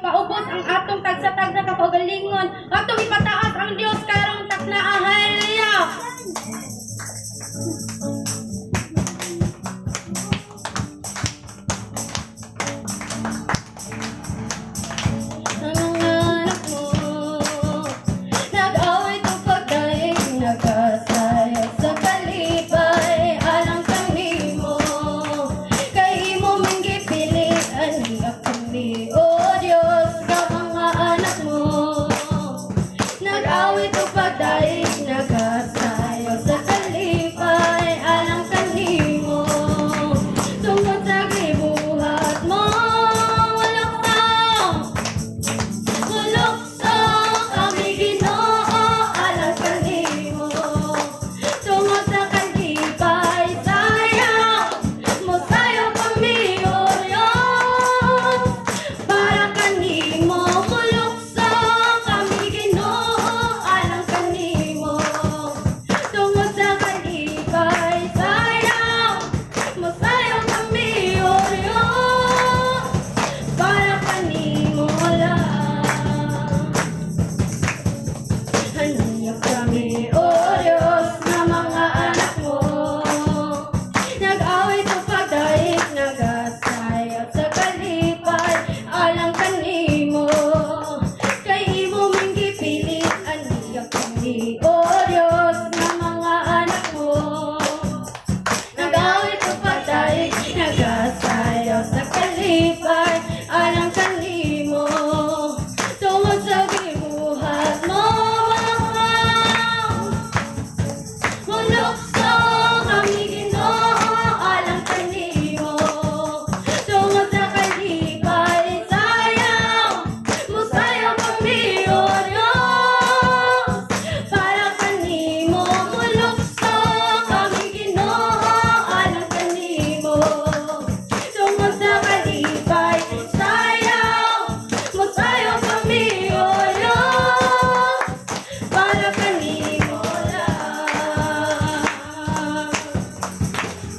Ipaubos ang atong tagsa-tagsa ka kaugalingon. Atong ipataas ang Dios karong taknaa. Hallelujah. Ang mga anak mo, nag-awit og pagdaig, nagasayaw sa kalipay alang kanimo, kay imo man gipili aniya kami, O Dios, nga mga anak mo. Nag-awit og pagdaig, nagasayaw sa kalipay alang kanimo, tungod sa gibuhat mo. Mulukso, mulukso kami, Ginoo, alang kanimo, tungod sa kalipay, sayaw, mosayaw kami, O Diyos, para kanimo. Mulukso kami, Ginoo, alang kanimo, tungod sa kalipay, sayaw, mosayaw kami, O Diyos, para kanimo lang. Aniya kami, O Diyos, nga mga anak mo. Nag-awit og pagdaig, nagasayaw sa kalipay alang kanimo, kay imo man gipili aniya kami, O Diyos, nga mga anak mo. Nag-awit og pagdaig, nagasayaw sa kalipay alang kanimo, tungod sa gibuhat mo. Mulukso kami, Ginoo, alang kanimo, tungod sa kalipay, sayaw, mosayaw kami, O Diyos, para kanimo. Mulukso kami, Ginoo, alang kanimo, tungod sa kalipay, sayaw, mosayaw kami, O Diyos, para kanimo lang,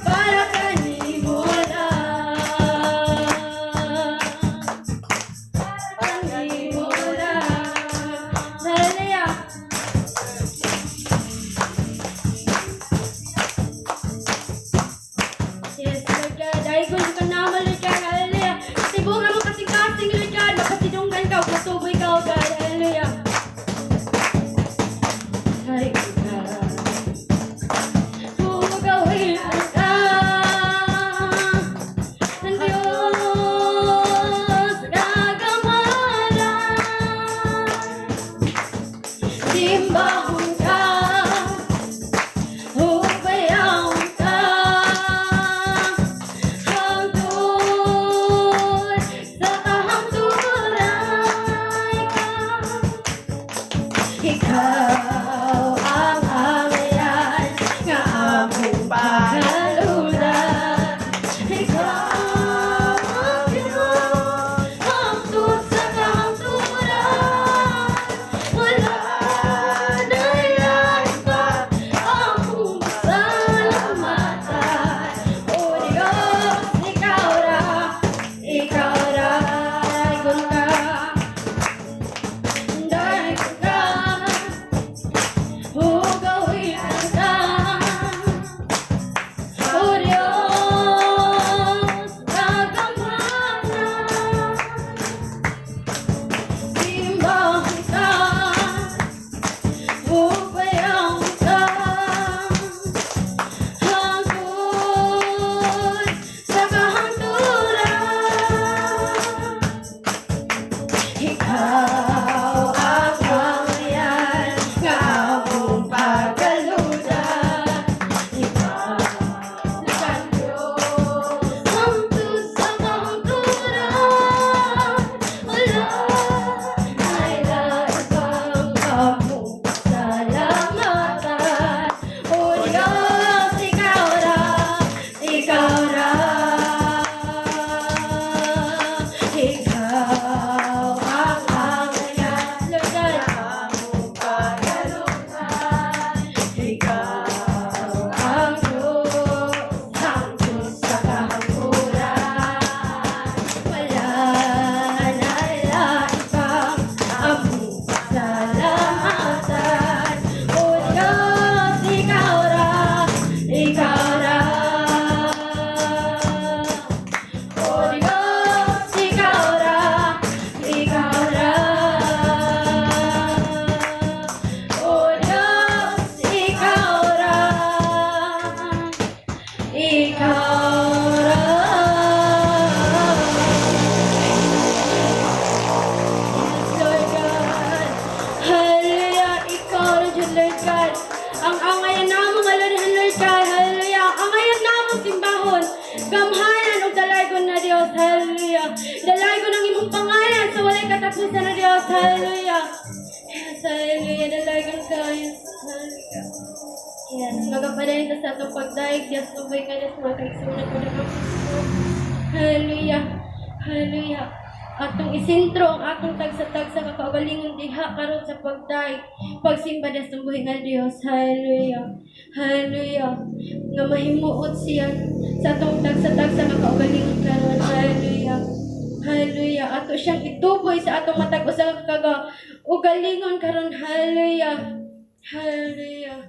para kanimo lang, para kanimo lang. Hallelujah. Yes, Lord God. Dahil ka naman, Lord God. Hallelujah. Tibok mo kasing-kasing, Lord God. Mapasidunggan ka, matuboy ka, O God. Hallelujah. Ay, God. Pugawin ka ng Diyos kagamala. Simbahon ka, hubayawon ka, hangtod sa kahangturan ka. Ikaw ang angayan nga among paghalangdunan. Ikaw ang Diyos hangtod sa kahangturan. Wala nay lain pa among pasalamatan. O Diyos, ikaw ra, ikaw ra, daygon ka. Daygon ka. Hallelujah. Dalaygon ang imong pangalan sa walay katapusan na Diyos. Hallelujah. Yes, hallelujah. Dalaygon ka. Yes, hallelujah. Yes, magapadayon ta sa atong pagdayeg. Diyos, tubay ka, Diyos, mga kaigsuonan ko na. Hallelujah. Hallelujah. Atong isentro ang atong tagsa-tagsa ka kaugalingon diha karon sa pagdayeg, pagsimba, Diyos ng buhi nga Dios. Hallelujah. Hallelujah. Nga mahimuot siya sa atong tagsa-tagsa ka kaugalingon karon. Hallelujah. Hallelujah. Ato siyang ituboy sa atong matag usa ka kaugalingon karon. Hallelujah. Hallelujah.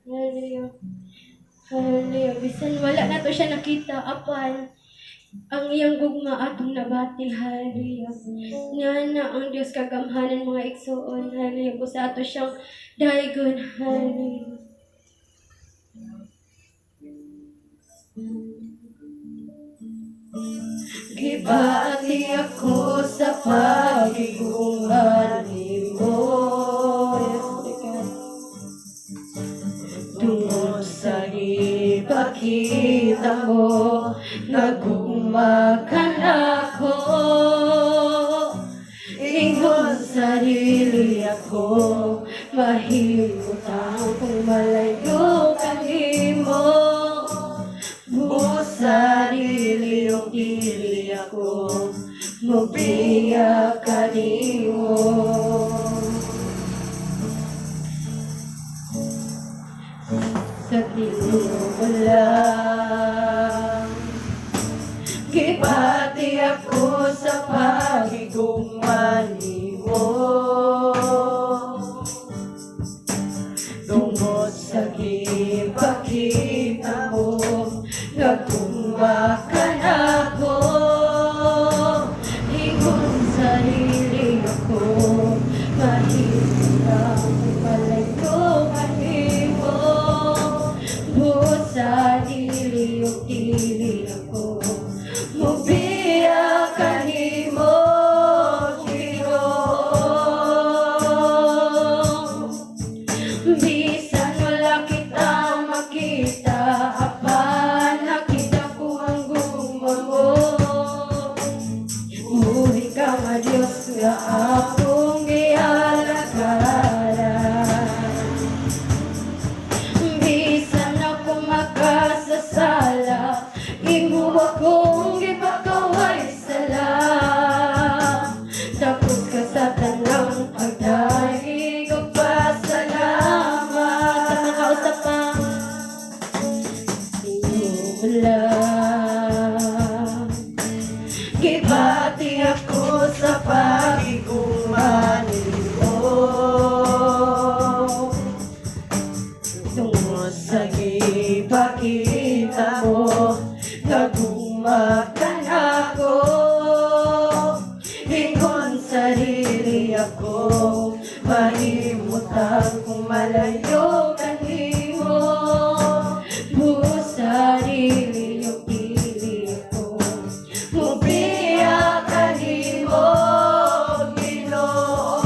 Hallelujah. Hallelujah. Bisan wala nato siya nakita, apan ang iyang gugma atong nabati. Hallelujah. Nga na ang Diyos kagamhanan, mga igsuon. Hallelujah. Busa ato siyang daygon. Hallelujah. Gibati ako sa paghigugma nimo. Yes, God. Tungod sa ipakita mo, nagugma ka nako. Ingon sarili ako, mahimutang kung malayo kanimo. Busa dili o dili ako, mubiya kanimo. Sa tinuod lang, gibati ako sa paghigugma nimo. Tungod sa gipakita mo, nagugma ka nako. Ingon sarili ako, mahirap malayo kanimo. Busa dili o dili ako, mubiya kanimo, Ginoo. Bisan wala kita makita, apan nakita ko ang gugma mo. Buhi ka nga Diyos nga akong gialagaran. Bisan ako makasasala, imo akong gipakaway sala. Tapos ka sa tanang pagdaig ug pasalamat. Sa mga usap pa, wala. Gibati ako sa paghigugma nimo. Tungod sa gipakita mo, nagugma ka nako. Ingon sarili ako, mahimutang kung malayo kanimo. Busa dili o dili ako, mubiya kanimo, Ginoo.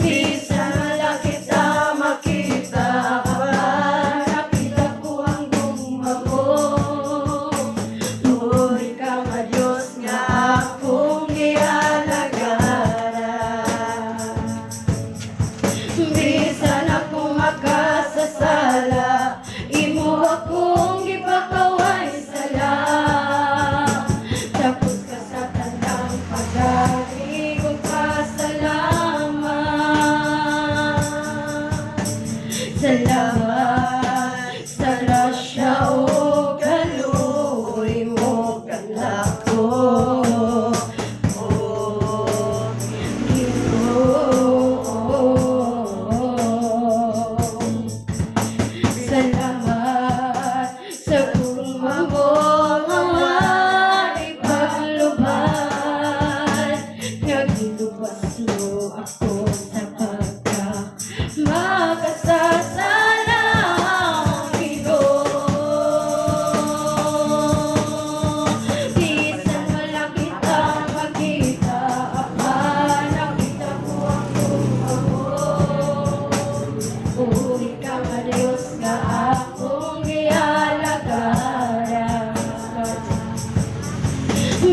Bisan wala kita makita, apan nakita ko ang gugma mo. Buhi ka nga Diyos nga akong gialagaran.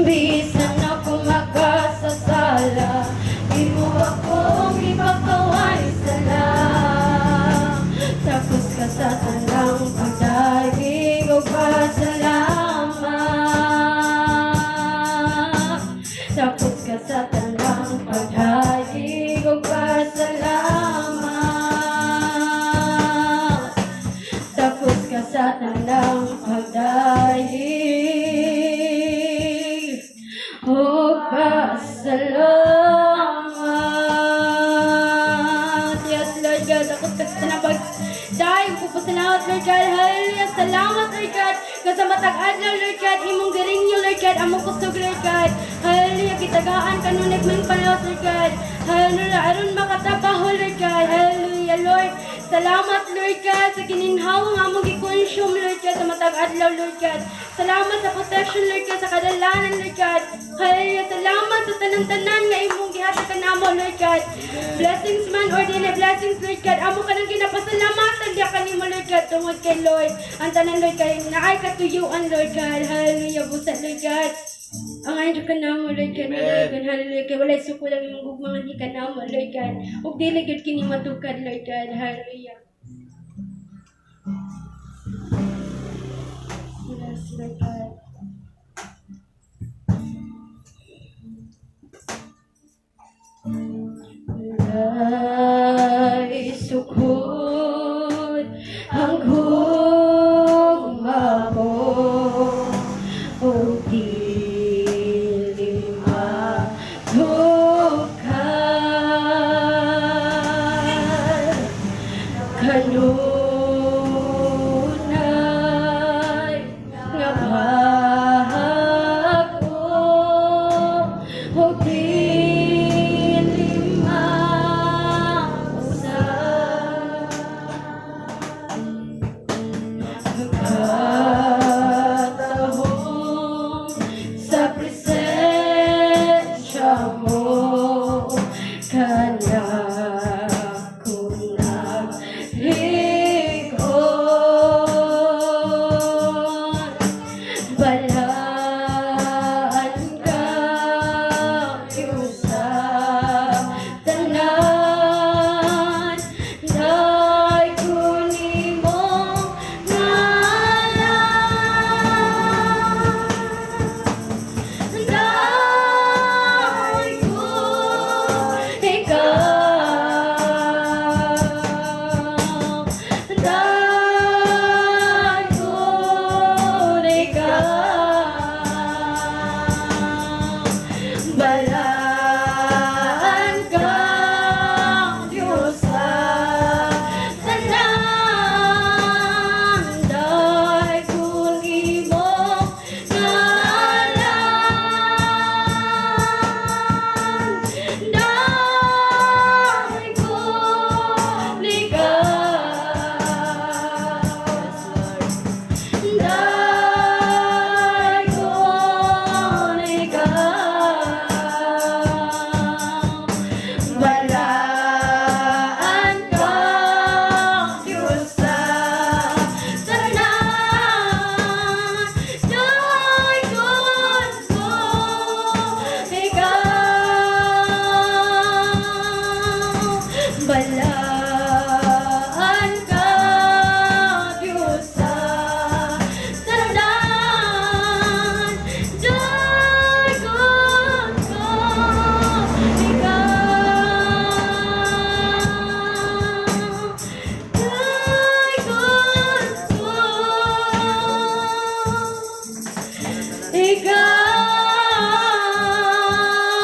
Bisan ako makasasala, imo akong ipakaway sala. Takos ka sa tanang pagdaig o pasalamat. Takos ka sa tanang pagdaig o pasalamat. Takos ka sa tanang pagdaig o pasalamat. Yes, Lord God, takos ka sa tanang pagdaig o pasalamat, Lord God. Hallelujah. Salamat, Lord God. Kasi matag adlaw, Lord God, imong gi-renew, Lord God, among kusog, Lord God. Hallelujah. Gitagaan kanunay mang panawas, Lord God. Hallelujah. Aron makatrabaho, Lord God. Hallelujah, Lord. Salamat, Lord God, sa gininhawa nga among gi-consume, Lord God, sa matag adlaw, Lord God. Salamat sa protection, Lord God, sa kadalanan, Lord God. Hallelujah. Salamat sa tanan-tanan nga imong gihatag kanamo, Lord God. Blessings man or dili blessings, Lord God. Amo ka nang ginapasalamatan diya kanimo, Lord God, tungod kay Lord. Ang tanan, Lord God, naay katuyuan, Lord God. Hallelujah. Busa, Lord God. Ang anjo ka namo, Lord God, Amen. Lord God, hallelujah. Kay walay sukol ang imong gugma nga kanamo, Lord God. Ug dili gyud kini matukad, Lord God. Hallelujah. Yes, Lord God. Walay sukod ang gugma mo o dili matukad. Kanunay nga bag-o o dili mausab. Pagkatahong sa presensya mo, kanako naglig-on. Balaan ka, Diyos, sa tanan, daygon imong ngalan. Daygon ikaw, daygon ikaw, balaan kang Diyos sa tanan, daygon imong ngalan. Daygon ikaw, Daygon ikaw, balaan kang Diyos sa tanan, daygon ko ikaw, balaan ka, Diyos, sa tanan, daygon ko ikaw, daygon ko ikaw.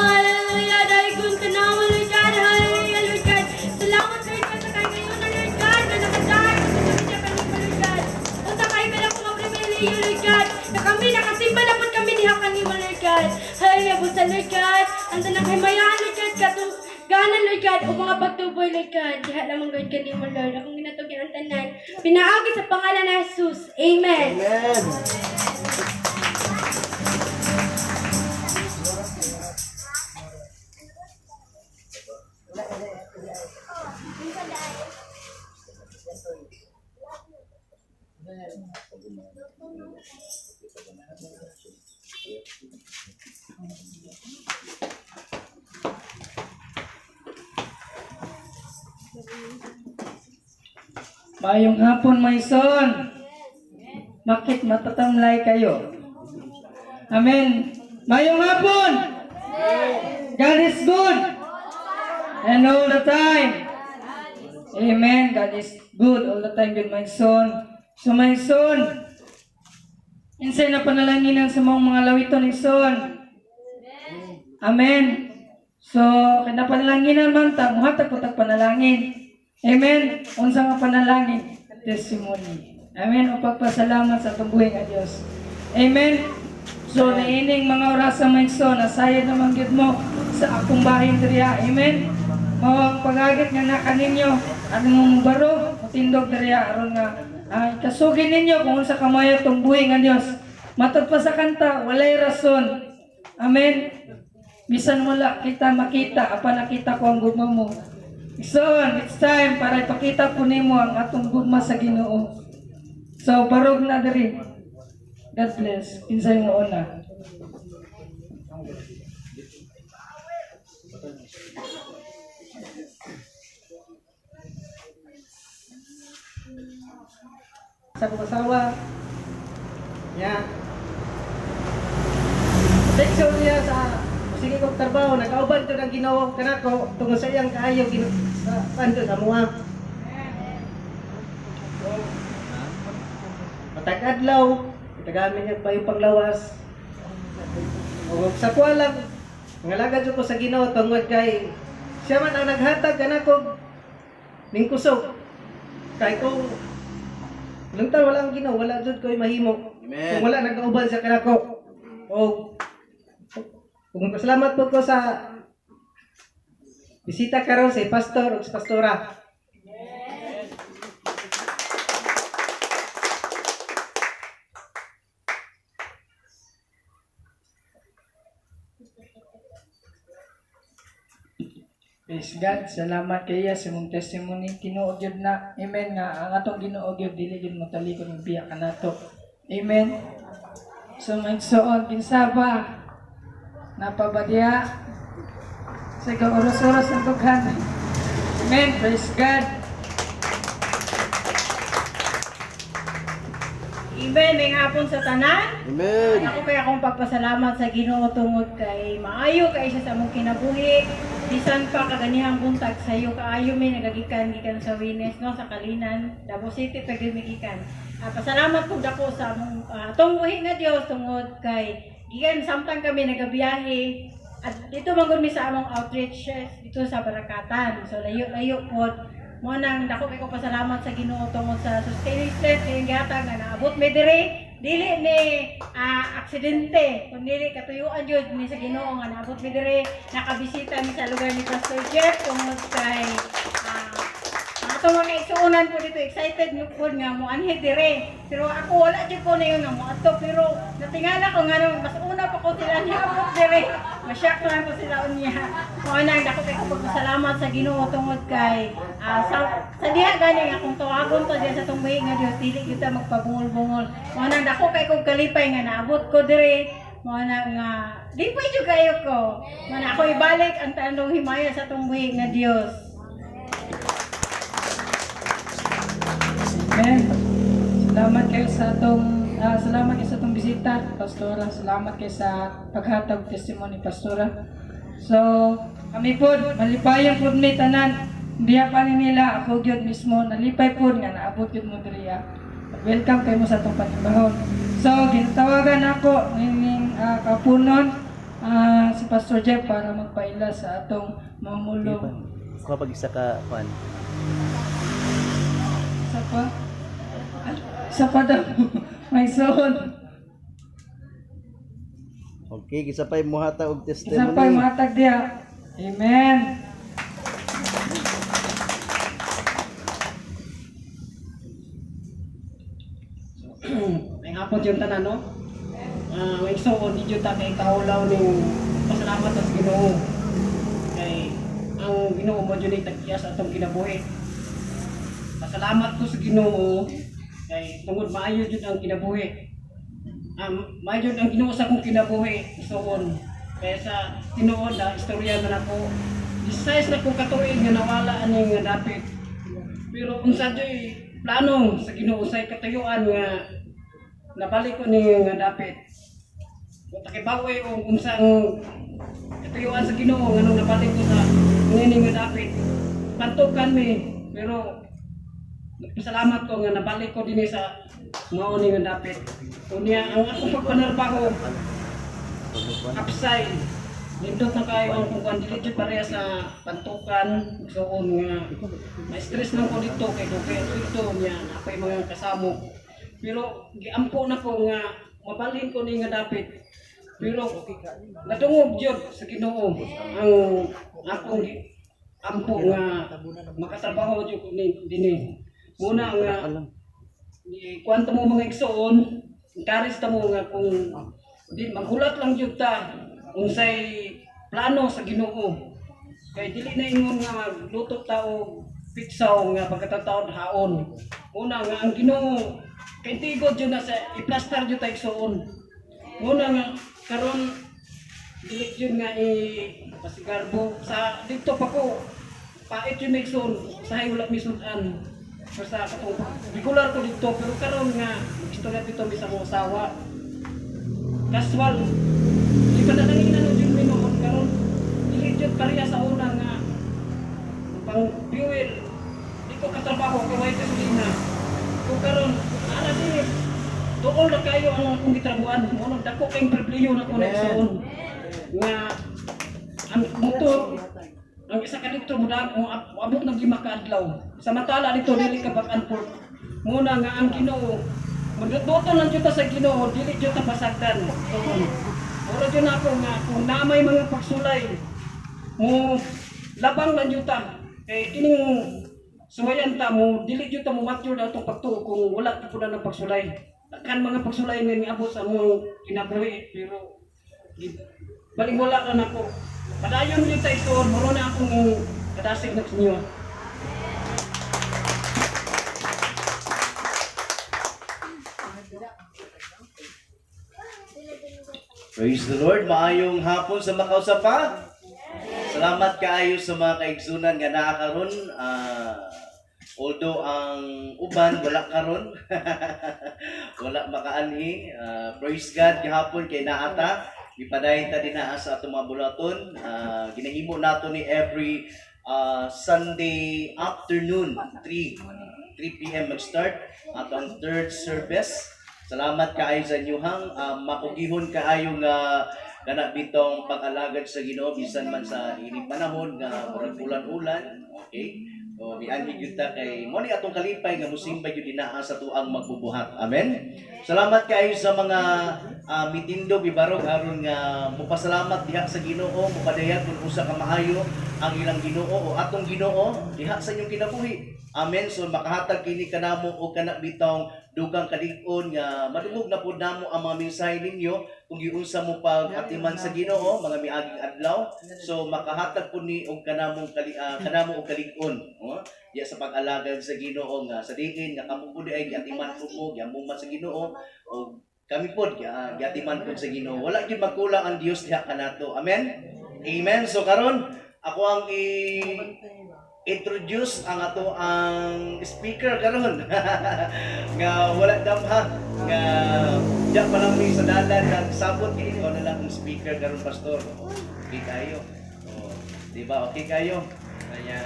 Hallelujah. Daygon ka namo, Lord God. Hallelujah, Lord God. Salamat, Lord God, sa kay ngayon na, Lord God, na nakadag sa siya kanimo, Lord God. Unsa kay ka lang mga pribilehiyo, Lord God, na kami nakasimba na pud kami diha kanimo, Lord God. Hallelujah, busa, Lord God. Ang tanang himayaan, Lord God, katong ganan, Lord God, o mga pagtuboy, Lord God. Diha lamang, Lord, kanimo, Lord. Akong ginatugyan ang tanan. Pinaagi sa pangalan ni Jesus. Amen. Amen. Maayong hapon, my son. Bakit matatamlay kayo? Amen. Maayong hapon. God is good. And all the time. Amen. God is good all the time with my son. So my son, unsay na panalanginan sa mga lawiton ni son. Amen. So, kaya panalanginan man ta, muhatag ko tag panalangin. Amen. Unsa nga panalangin? Testimony. Amen. O pagpasalamat sa atong buhi nga Dios. Amen. So, niining mga orasa, my son, nasayod naman gyud mo sa akong bahin diriya. Amen. Mao ang pagagit nga naka ninyo, anong barog, tindog diriya aron nga ay kasugin ninyo kung unsa kamayo tong buhi nga Dios. Matod pa sa kanta, walay rason. Amen. Bisan wala kita makita, apan nakita ko ang gugma mo. So, it's time para ipakita po nimo ang atong gugma sa Ginoo. So, barog na diri. God bless. Kinsay mo una? Sa akong asawa. Ya. Protection niya sa sige kong trabaho, nagkauban to ng Ginoo kanako tungod sa iyang kaayo sa pando sa amoa. So, matag adlaw, itagaan niya pa yung panglawas. O sa kuha lang, ngalagad jud ko sa Ginoo tungod kay siya man ang naghatag kanako ning kusog. Kay kung lungtan wala ang Ginoo, wala jud ko'y mahimo. Amen. Kung wala nagkauban siya kanako. O kung pasalamat po ko sa bisita karon sa pastor ug sa pastora. Praise God. Salamat kay sa imong testimony. Tinuod gyud na. Amen nga ang atong Ginoo gyud dili gyud motalikod ng biya kanato. Amen. So magsuon kinsa ba? Napabadya sa oras-oras ang dughan. Amen. Praise God. Amen. May hapon sa tanan. Amen. Ako kay akong pagpasalamat sa Ginoo tungod kay maayo kay siya sa among kinabuhi. Bisan pa kaganihang buntag sayo kaayo may nagagikan gikan sa Wines, no, sa Kalinan, Davao City pa gyud migikan. Pasalamat pud dako sa among atong buhi nga Dios tungod kay gikan samtang kami nagabiyahe at dito man gud mi sa among outreach dito sa Barakatan. So layo-layo pod mo nang dako kay ko pasalamat sa Ginoo tungod sa sustaining strength kay gihatag nga naabot mi diri, dili ni aksidente kun dili katuyuan jud ni sa Ginoo nga naabot mi diri, nakabisita mi sa lugar ni Pastor Jeff tungod kay ang atong mga igsuonan po dito excited mo po nga mo anhi dire, pero ako wala jud ko na yun nga moadto, pero natingala ko nga nung mas una pa ko sila niabot dire, masyak lang ko sila unya. Mo nang dako kay ko pagpasalamat sa Ginoo tungod kay sa diha gani nga kung tawagon ta diha sa tungbuhi nga Dios, dili gyud ta magpabungol-bungol. Mo nang dako kay kog kalipay nga naabot ko dire. Mo na nga lipay jud kayo ko. Mo na ako ibalik ang tanong himaya sa tungbuhi nga Dios. Amen. Salamat kayo sa atong bisita, Pastora. Salamat kayo sa paghatag testimony, Pastora. So, kami po, malipayon po mi tanan. Biya pa ni nila, ako gyud mismo, nalipay po nga naabot gyud mo diri. Welcome kayo mo sa atong panimbahon. So, ginatawagan ako ning kapunon si Pastor Jeff para magpaila sa atong mamulong. Kapag isa ka kwan. Sa pa? Sa pa daw. May son. Okay, kisa pa'y muhatag og Isa testimony. pa yung matag diha. Amen. May hapon yung tanan, no? May igsoon, di jud ta kay kahulaw ning pasalamat sa Ginoo. Kay ang Ginoo mo jud ay tag-iya sa atong kinabuhi. Pasalamat ko sa Ginoo kay tungod maayo jud ang kinabuhi. Maayo jud ang Ginoo sa akong kinabuhi, igsoon. Kaya sa tinuod na istorya man ako, 16 na kong katuig nga nawala ani nga dapit. Pero unsa joy plano sa Ginoo, unsay katuyuan nga nabalik ko ni nga dapit. Kung takibaw og unsa ang katuyuan sa Ginoo nganong nabalik ko sa ngini nga dapit. Pantukan mi, pero nagpasalamat ko nga nabalik ko dinhi sa mao ni nga dapit. Unya ang akong pagpanarbaho upside, nindot na kayo ang kung dili jud pareha sa pantukan suon nga may stress lang ko dito kay dugay dito niya napay mga kasamo, pero giampo na ko nga mabalhin ko ni nga dapit, pero nadungog jud sa Ginoo ang akong ampo nga makatrabaho jud ko ni dinhi muna nga ni kuan mo mga igsoon, encourage ta mo nga kung di maghulat lang jud ta unsay plano sa Ginoo kay dili na ingon nga magluto ta og pizza nga pagkatataon haon. Una nga ang Ginoo kay tigod jud na sa iplastar jud ta, igsoon. Muna nga karon dili jud nga i pasigarbo sa dito pa ko pait yun na, igsoon, sahay wala misudan. Pero sa katong regular ko dito, pero karon nga magstorya dito mi sa mga asawa, casual di pa na jud mi noon. Karon dili jud pareha sa una nga pang fuel di ko katrabaho kay way gasolina ko. Karon ana din tuol na kayo ang akong gitrabuhan mo nang dako kayong pribilehiyo na ko na, igsoon, nga ang motor, ang isa ka litro mo moabot ng 5 ka adlaw. Samantala dito dili ka back and forth. Muna nga ang Ginoo, muduto lang jud ta sa Ginoo, dili jud ta pasagdan. Ora jud na ako nga kung namay mga pagsulay mo labang lang jud ta kay kining suwayan ta mo dili jud ta mo mature na atong pagtuo kung wala pa na ng pagsulay. Kan mga pagsulay nga niabot sa among kinabuhi, pero baling wala ka nako. Padayon jud ta, igsoon, muro na akong kadasig na inyo. Praise the Lord. Maayong hapon sa makausapa. Salamat kaayo sa mga kaigsunan nga naa karon. Although ang uban wala karon, wala makaanhi. Praise God gihapon kay naa ta. Gipadayon ta dinaa sa atong mga bulaton. Ginahimo nato ni every Sunday afternoon 3 p.m. mag-start atong third service. Salamat kaayo sa inyuhang makugihon kaayo nga kana bitong pag-alagad sa Ginoo bisan man sa ini panahon nga murag ulan-ulan. Okay? So mianhi gyud ta kay mo ni atong kalipay nga musimba gyud dinaa sa tuang magbubuhat. Amen. Salamat kaayo sa mga mitindog ibarog aron nga mopasalamat diha sa Ginoo, mopadayag kung usa ka maayo ang ilang Ginoo o atong Ginoo diha sa inyong kinabuhi. Amen. So makahatag kini kanamo og kana bitong dugang kalig-on nga madungog na pud namo ang mga mensahe ninyo kung giunsa mo pag atiman sa Ginoo mga miaging adlaw. So makahatag pud ni og kanamo og kalig-on, oh, diya sa pag-alagad sa Ginoo nga sa diin nga kamo pud ay giatiman pud mo, giamuman sa Ginoo og kami pod giatiman pud sa Ginoo. Wala gyud magkulang ang Dios diha kanato. Amen. Amen. So karon ako ang i introduce ang ato ang speaker karon nga wala damha nga diya pa lang mi sa dalan nagsabot kay ikaw na lang ang speaker karon, pastor. Okay kayo. Oh, di ba? Okay kayo. Kaya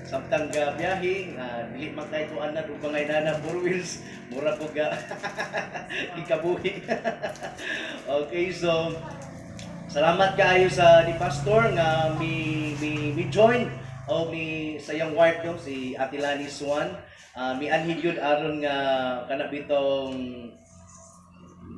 samtang ga biyahe nga dili man kay kuan na ug mga nana four wheels, mura ko ga ikabuhi. Okay, so salamat kaayo sa ni pastor nga mi join o mi sa iyang wife, no, si Ate Lani Swan. Mi anhi gyud aron nga kana bitong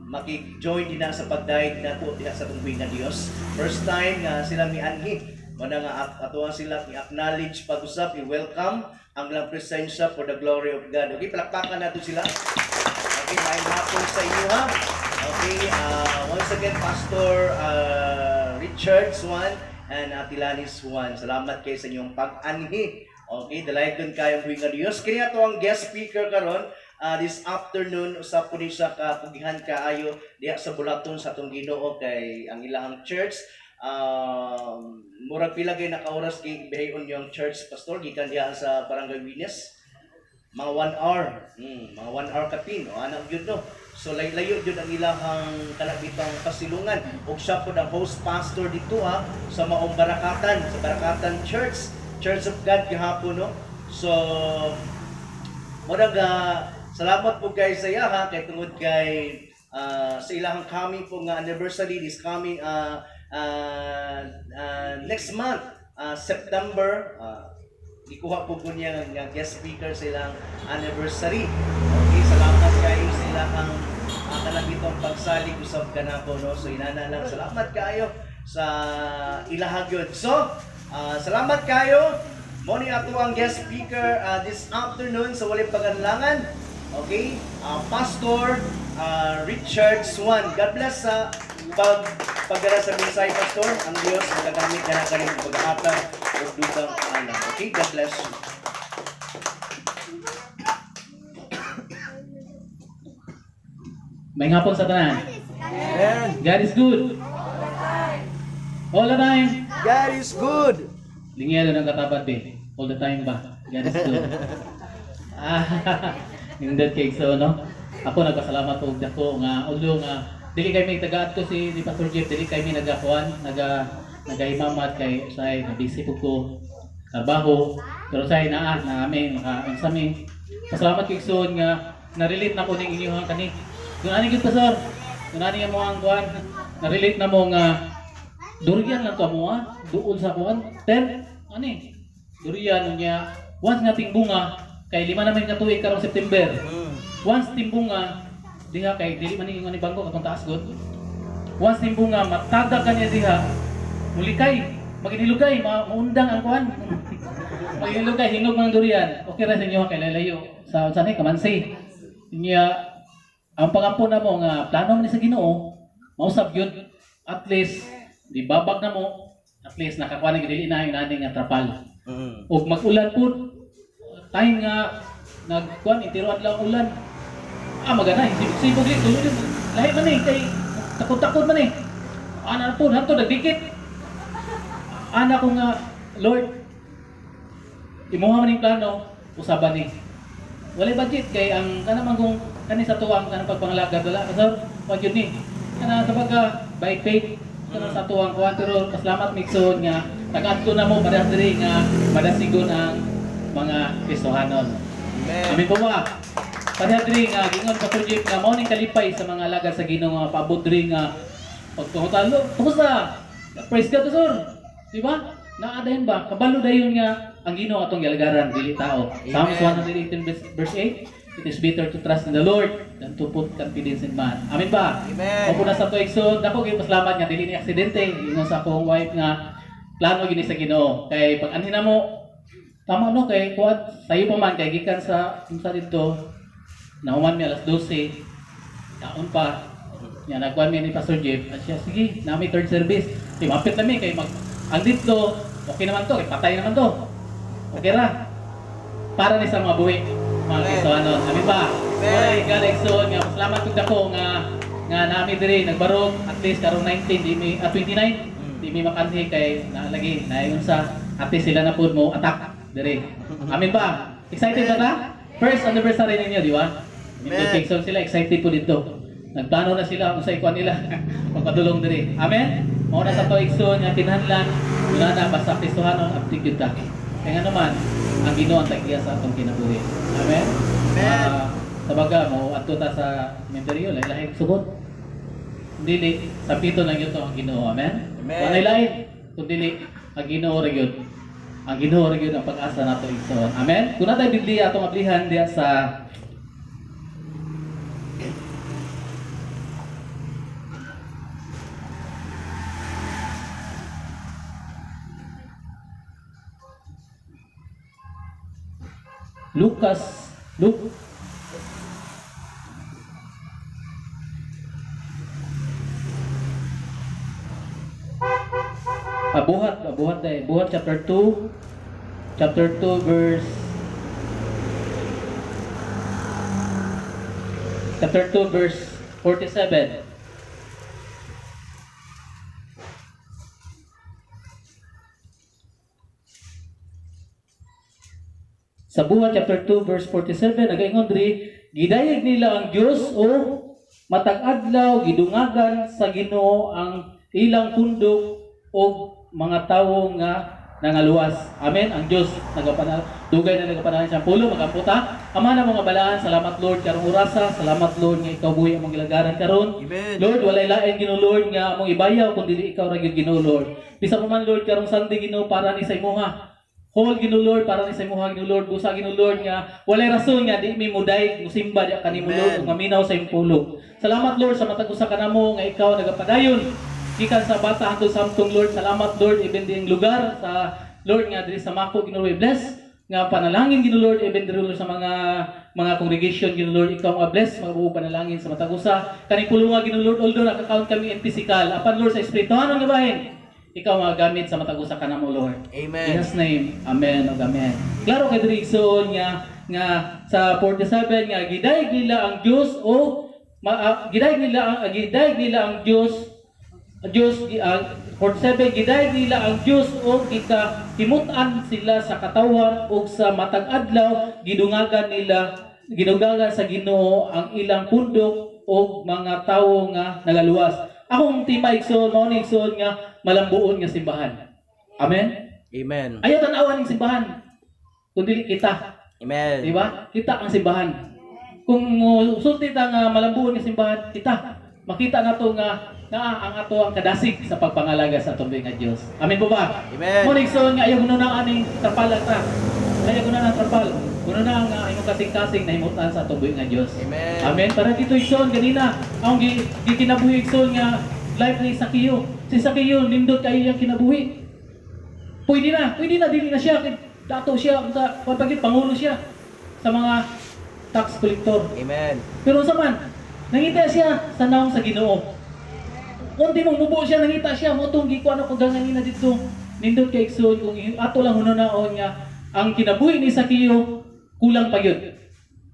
maki-join din na sa pagdayeg nato diha sa tunggoy nga Dios. First time nga sila mianhi. Muna nga atuan sila i-acknowledge pag-usap, i-welcome ang ilang presensya for the glory of God. Okay, palakpakan nato sila. Okay, maayong hapon sa inyo ha. Okay, once again, Pastor Richard Swan and Ate Lani Swan. Salamat kay sa inyong pag-anhi. Okay, dalaygon kayong buhi nga Dios. Kini ato ang guest speaker karon this afternoon, usap po ni siya ka kugihan kaayo diha sa bulaton sa atong Ginoo kay ang ilahang church murag pila kay naka oras kay bihayon yung church, pastor, gikan diha sa Barangay Wines? Mga 1 hour. Mga 1 hour kapin. O anak yun, no. So layo jud ang ilahang kalabitang pasilungan. Ug siya pod ang host pastor dito ha sa Maong Barakatan, sa Barakatan Church, Church of God gihapon, no. So murag salamat po guys sa iya ha kay tungod kay sa ilahang coming po nga anniversary this coming next month, September, ikuha po ko niya nga guest speaker sa ilang anniversary. Okay, salamat kayo sa ilahang kanang itong pagsalig usab kanako, no. So inana lang, salamat kayo sa ilahag yun. So, salamat kayo. Mo ni ato ang guest speaker this afternoon sa walay paganlangan. Okay? Pastor Richard Swan. God bless sa pagdala sa mensahe, Pastor. Ang Dios magagamit ka na kaning paghatag og dugang kaalam. Okay? God bless you. May hapon sa tanan. God is good. All the time. God is good. Lingyelo ng katapat eh. All the time ba? God is good. Ah, nindot kay so no. Ako nagpasalamat og dako nga although nga dili kay mi tagaat ko si ni Pastor Jeff, dili kay mi nagakuan, nagahimamat kay say na busy po ko trabaho, pero say naa na ami maka unsa mi. Pasalamat kay Igsoon nga na-relate na ko ning inyong kani. Kung ani gyud, Pastor, kung ani mo ang kuan, na-relate na mo nga durian lang to mo ah. Duol sa kuan. Ten, ani? Durian niya. Once nga tingbunga, kay 5 naman ka tuig karong September. Once timbunga, diha kay dili man ni bangko katong taas gud. Once timbunga, mataga ka niya diha. Mulikay, maginilugay, maundang ang kuan. Maginilugay, hinog man ang durian. Okay ra sa inyo kay lalayo sa sa ni kamansi. Niya ang pangampo na mo nga plano man ni sa Ginoo, mausab gyud, at least di babag na mo, at least nakakuha na dili na yung nani nga trapal. Ug mag-ulan pud time nga nagkuan intiro adlaw ulan. Ah, magana sibog sibog li tulo din. Lahi man eh kay takot-takot man eh. Ana pud hanto nagdikit. Ana ko nga, Lord, imuha man ning plano, usaban ni. Walay budget kay ang kana man kung kani sa tuwang kanang pagpangalagad wala sir, wa gyud ni. Kana sa pagka by faith kana sa tuwang kuan, pero pasalamat Mixon nga nag-adto na mo parehas diri nga madasigon ang mga Kristohanon. Amen po ba? Parehas diri nga gingon Pastor Jeff nga mao ning kalipay sa mga alagad sa Ginoo nga paabot diri nga pagpangutan, kumusta? Praise God, sir. Di ba? Naa dayon ba? Kabalo dayon nga ang Ginoo atong gialagaran dili tao. Psalms 118 verse 8, it is better to trust in the Lord than to put confidence in man. Amen ba? Amen. Opo na sa tuig. So, dako gyud pasalamat nga dili ni aksidente. Ingon sa akong wife nga plano gini sa Ginoo. Kay pag anhin na mo tama no kay kuan sayo pa man kay gikan sa unsa dito nahuman mi alas 12 taon pa nya nagkuan mi ni Pastor Jeff at siya sige nami third service di mapit na mi kay mag ang dito okay naman to kay patay naman to okay ra para ni sa mga buhi mga Kristohanon. Amen ba? Amen. God exo nga salamat kog dako nga nga nami diri nagbarog at least karong 19 di mi 29 di mi makanhi kay naalagi naingon sa at least sila na pud mo attack diri. Amen ba? Excited ba ta? First anniversary ninyo, di ba? Amen. So sila excited po dito. Nagplano na sila kung sa ikuan nila pagpadulong diri. Amen. Mao na sa to igsoon nga kinahanglan wala na basta Kristohanon abtik gyud ta. Kaya nga naman ang Ginoo ang tag-iya sa atong kinabuhi. Amen. Amen. Sa baga mo adto ta sa sementeryo lahi lahi sugot. Dili sa pito lang yun to ang Ginoo. Amen. Amen. Walay lain kun dili ang Ginoo ra gyud. Ang Ginoo ra gyud ang pag-asa nato igsoon. Amen. Kun natay Biblia atong ablihan diha sa Lucas, Luke. Buhat dahil. Buhat chapter 2. Chapter 2 verse Chapter 2 verse 47. Sa Buhat chapter 2 verse 47, nagaingon diri, gidayeg nila ang Dios o matag adlaw gidungagan sa Ginoo ang ilang pundok og mga tawo nga nangaluwas. Amen. Ang Dios nagapanal, dugay na nagapanalangin sa pulong, magampo ta. Ama na mga balaan, salamat Lord karong orasa, salamat Lord nga ikaw buhi among gilagaran karon. Amen. Lord, walay lain Ginoo Lord nga among ibayaw kun dili ikaw ra gyud Ginoo Lord. Bisa pa man Lord karong Sunday Ginoo para ni sa imuha. Whole Ginoo Lord para ni sa imuha Ginoo Lord, busa Ginoo Lord nga walay rason nga di mi muday musimba di kanimo Lord Amen. ug maminaw sa imong pulong. Salamat Lord sa matag usa kanamo nga ikaw nagapadayon gikan sa bata hangtod sa samtong Lord. Salamat Lord even ding lugar sa Lord nga diri sa Mako Ginoo Lord, bless nga panalangin Ginoo Lord, even diri Lord sa mga congregation Ginoo Lord, ikaw nga bless mga buo panalangin sa matag usa kaning pulunga Ginoo Lord, although naka-count kami in physical, apan Lord sa espirituhanon nga bahin ikaw nga gamit sa matag usa kanamo Lord. Amen. In His name, amen ug amen. Klaro kay diri igsoon nga nga sa 47 nga gidayeg nila ang Dios o gidayeg nila ang Dios ang Dios 47, gidayeg nila ang Dios o gikahimut-an sila sa katawhan ug sa matag adlaw gidungagan nila ginugagan sa Ginoo ang ilang pundok og mga tawo nga nagaluwas. Akong tema igsoon mao ni igsoon nga malambuon nga simbahan. Amen. Amen. Ayaw tan-awan ning simbahan kun dili kita. Amen. Di ba? Kita ang simbahan. Kung sulti ta nga malambuon nga simbahan, kita makita nato nga naa ang ato ang kadasig sa pagpangalaga sa atong nga Dios. Amen po ba? Amen. Mo igsoon nga ayaw kuno na aning trapal ta. Ayaw kuno na trapal. Kuno na nga imong kasing-kasing nahimutan sa atong nga Dios. Amen. Amen. Para dito igsoon ganina ang gikinabuhi igsoon nga life ni Sakeo. Si Sakeo nindot kayo iyang kinabuhi. Pwede na dili na siya kay dato siya unsa kung pagit pangulo siya sa mga tax collector. Amen. Pero unsa man, nangita siya sa naong sa Ginoo. Unti mong mubo siya, nangita siya, mo tong gikuan ako ganganina dito. Nindot kay igsoon kung ato lang hununaon nga ang kinabuhi ni Sakeo kulang pa gyud.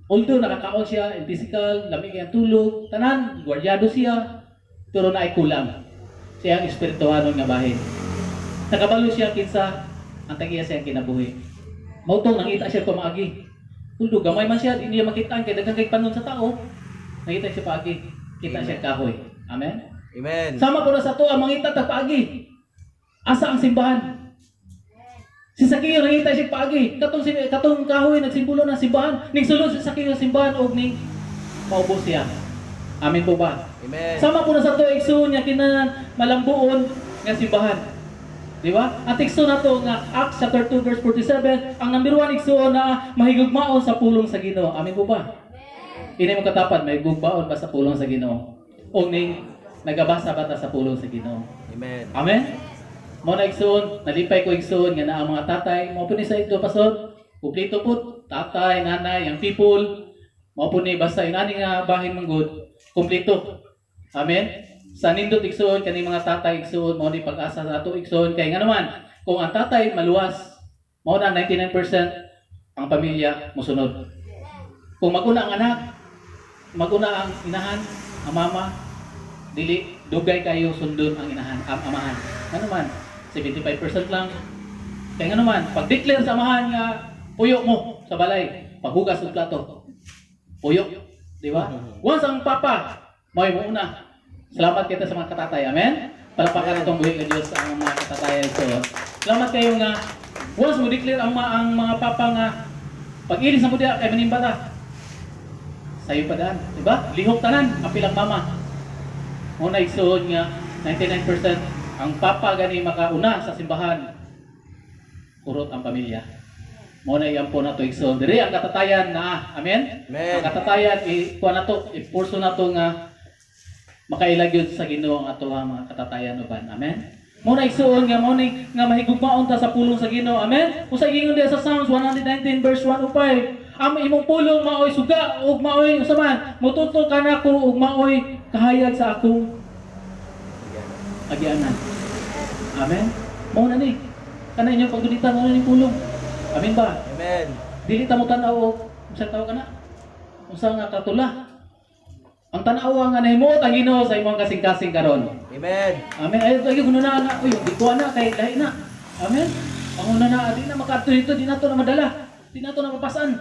Although nakakaon siya in physical, lami kay ang tulog, tanan, gwardyado siya, pero naay kulang. Siya ang espirituhanon nga bahin. Nakabalo siya kinsa ang tag-iya siyang kinabuhi. Mao tong nangita siya pamaagi. Although gamay man siya, di niya makitaan kay daghan kay panon sa tao. Nangita siya paagi, kita siya kahoy. Amen. Amen. Sama po na sa to ang mangita tag paagi. Asa ang simbahan? Si Sakeo nangita siya paagi. Katong kahoy nagsimbolo ng simbahan. Ning sulod si Sakeo sa simbahan og ning maubos siya. Amen po ba? Amen. Sama po na sa to igsoon nga kinan malambuon nga simbahan. Di ba? Ang teksto na to nga Acts chapter 2 verse 47, ang number 1 igsoon na mahigugmaon sa pulong sa Ginoo. Amen po ba? Ini mo katapad, mahigugmaon ba sa pulong sa Ginoo? O ning nagabasa ba ta sa pulong sa Ginoo? Amen. Amen? Mo na igsoon, nalipay ko igsoon nga naa ang mga tatay, mo po ni sa ito pastor, kumpleto po, tatay, nanay, ang people, mo po ni basta inani nga bahin manggod, kumpleto. Amen? Sa nindot igsoon kani mga tatay igsoon mao ni pag-asa sa ato igsoon kay nga naman kung ang tatay maluwas mao na 99% ang pamilya mosunod. Kung maguna ang anak, maguna ang inahan, ang mama, dili dugay kayo sundon ang inahan, ang amahan. Ano man, 75% lang. Kaya nga naman, pag-declare sa amahan nga puyo mo sa balay, paghugas og plato. Puyo, di ba? Once ang papa, may mo una. Salamat kita sa mga katatay. Amen? Palakpakan itong buhi ng Diyos ang mga katatay. So, salamat kayo nga once mo declare ang mga papa nga pag-ilis na mo diya kay manimba ta. Sayo pa daan, di ba? Lihok tanan, apil ang mama. Muna igsuon nga 99% ang papa gani makauna sa simbahan. Kurot ang pamilya. Mao na iyang po na to igsoon. Diri ang katatayan na, amen? Amen. Ang katatayan i kuha na to, ipurso na to nga makaila gyud sa Ginoo ang ato ang mga katatayan uban. Amen. Mao na igsuon nga mao ni nga mahigugmaon ta sa pulong sa Ginoo. Amen. Usa giingon diha sa Psalms 119 verse 105, ang imong pulong maoy suga ug maoy unsa man, motutol kanako ug maoy kahayag sa akong agianan. Amen. Mao na ni. Kana inyong pagdulitan mao na ni pulong. Amen ba? Amen. Dili ta mo tan-aw og unsa tawag kana? Unsa nga katula? Ang tan-awa nga nahimuot ang Ginoo sa imong kasing-kasing karon. Amen. Amen. Ay ay kuno na nga, uy, di ko na kay lahi na. Amen. Ang una na di na makaadto dito, di na to na madala. Di nato na mapasan.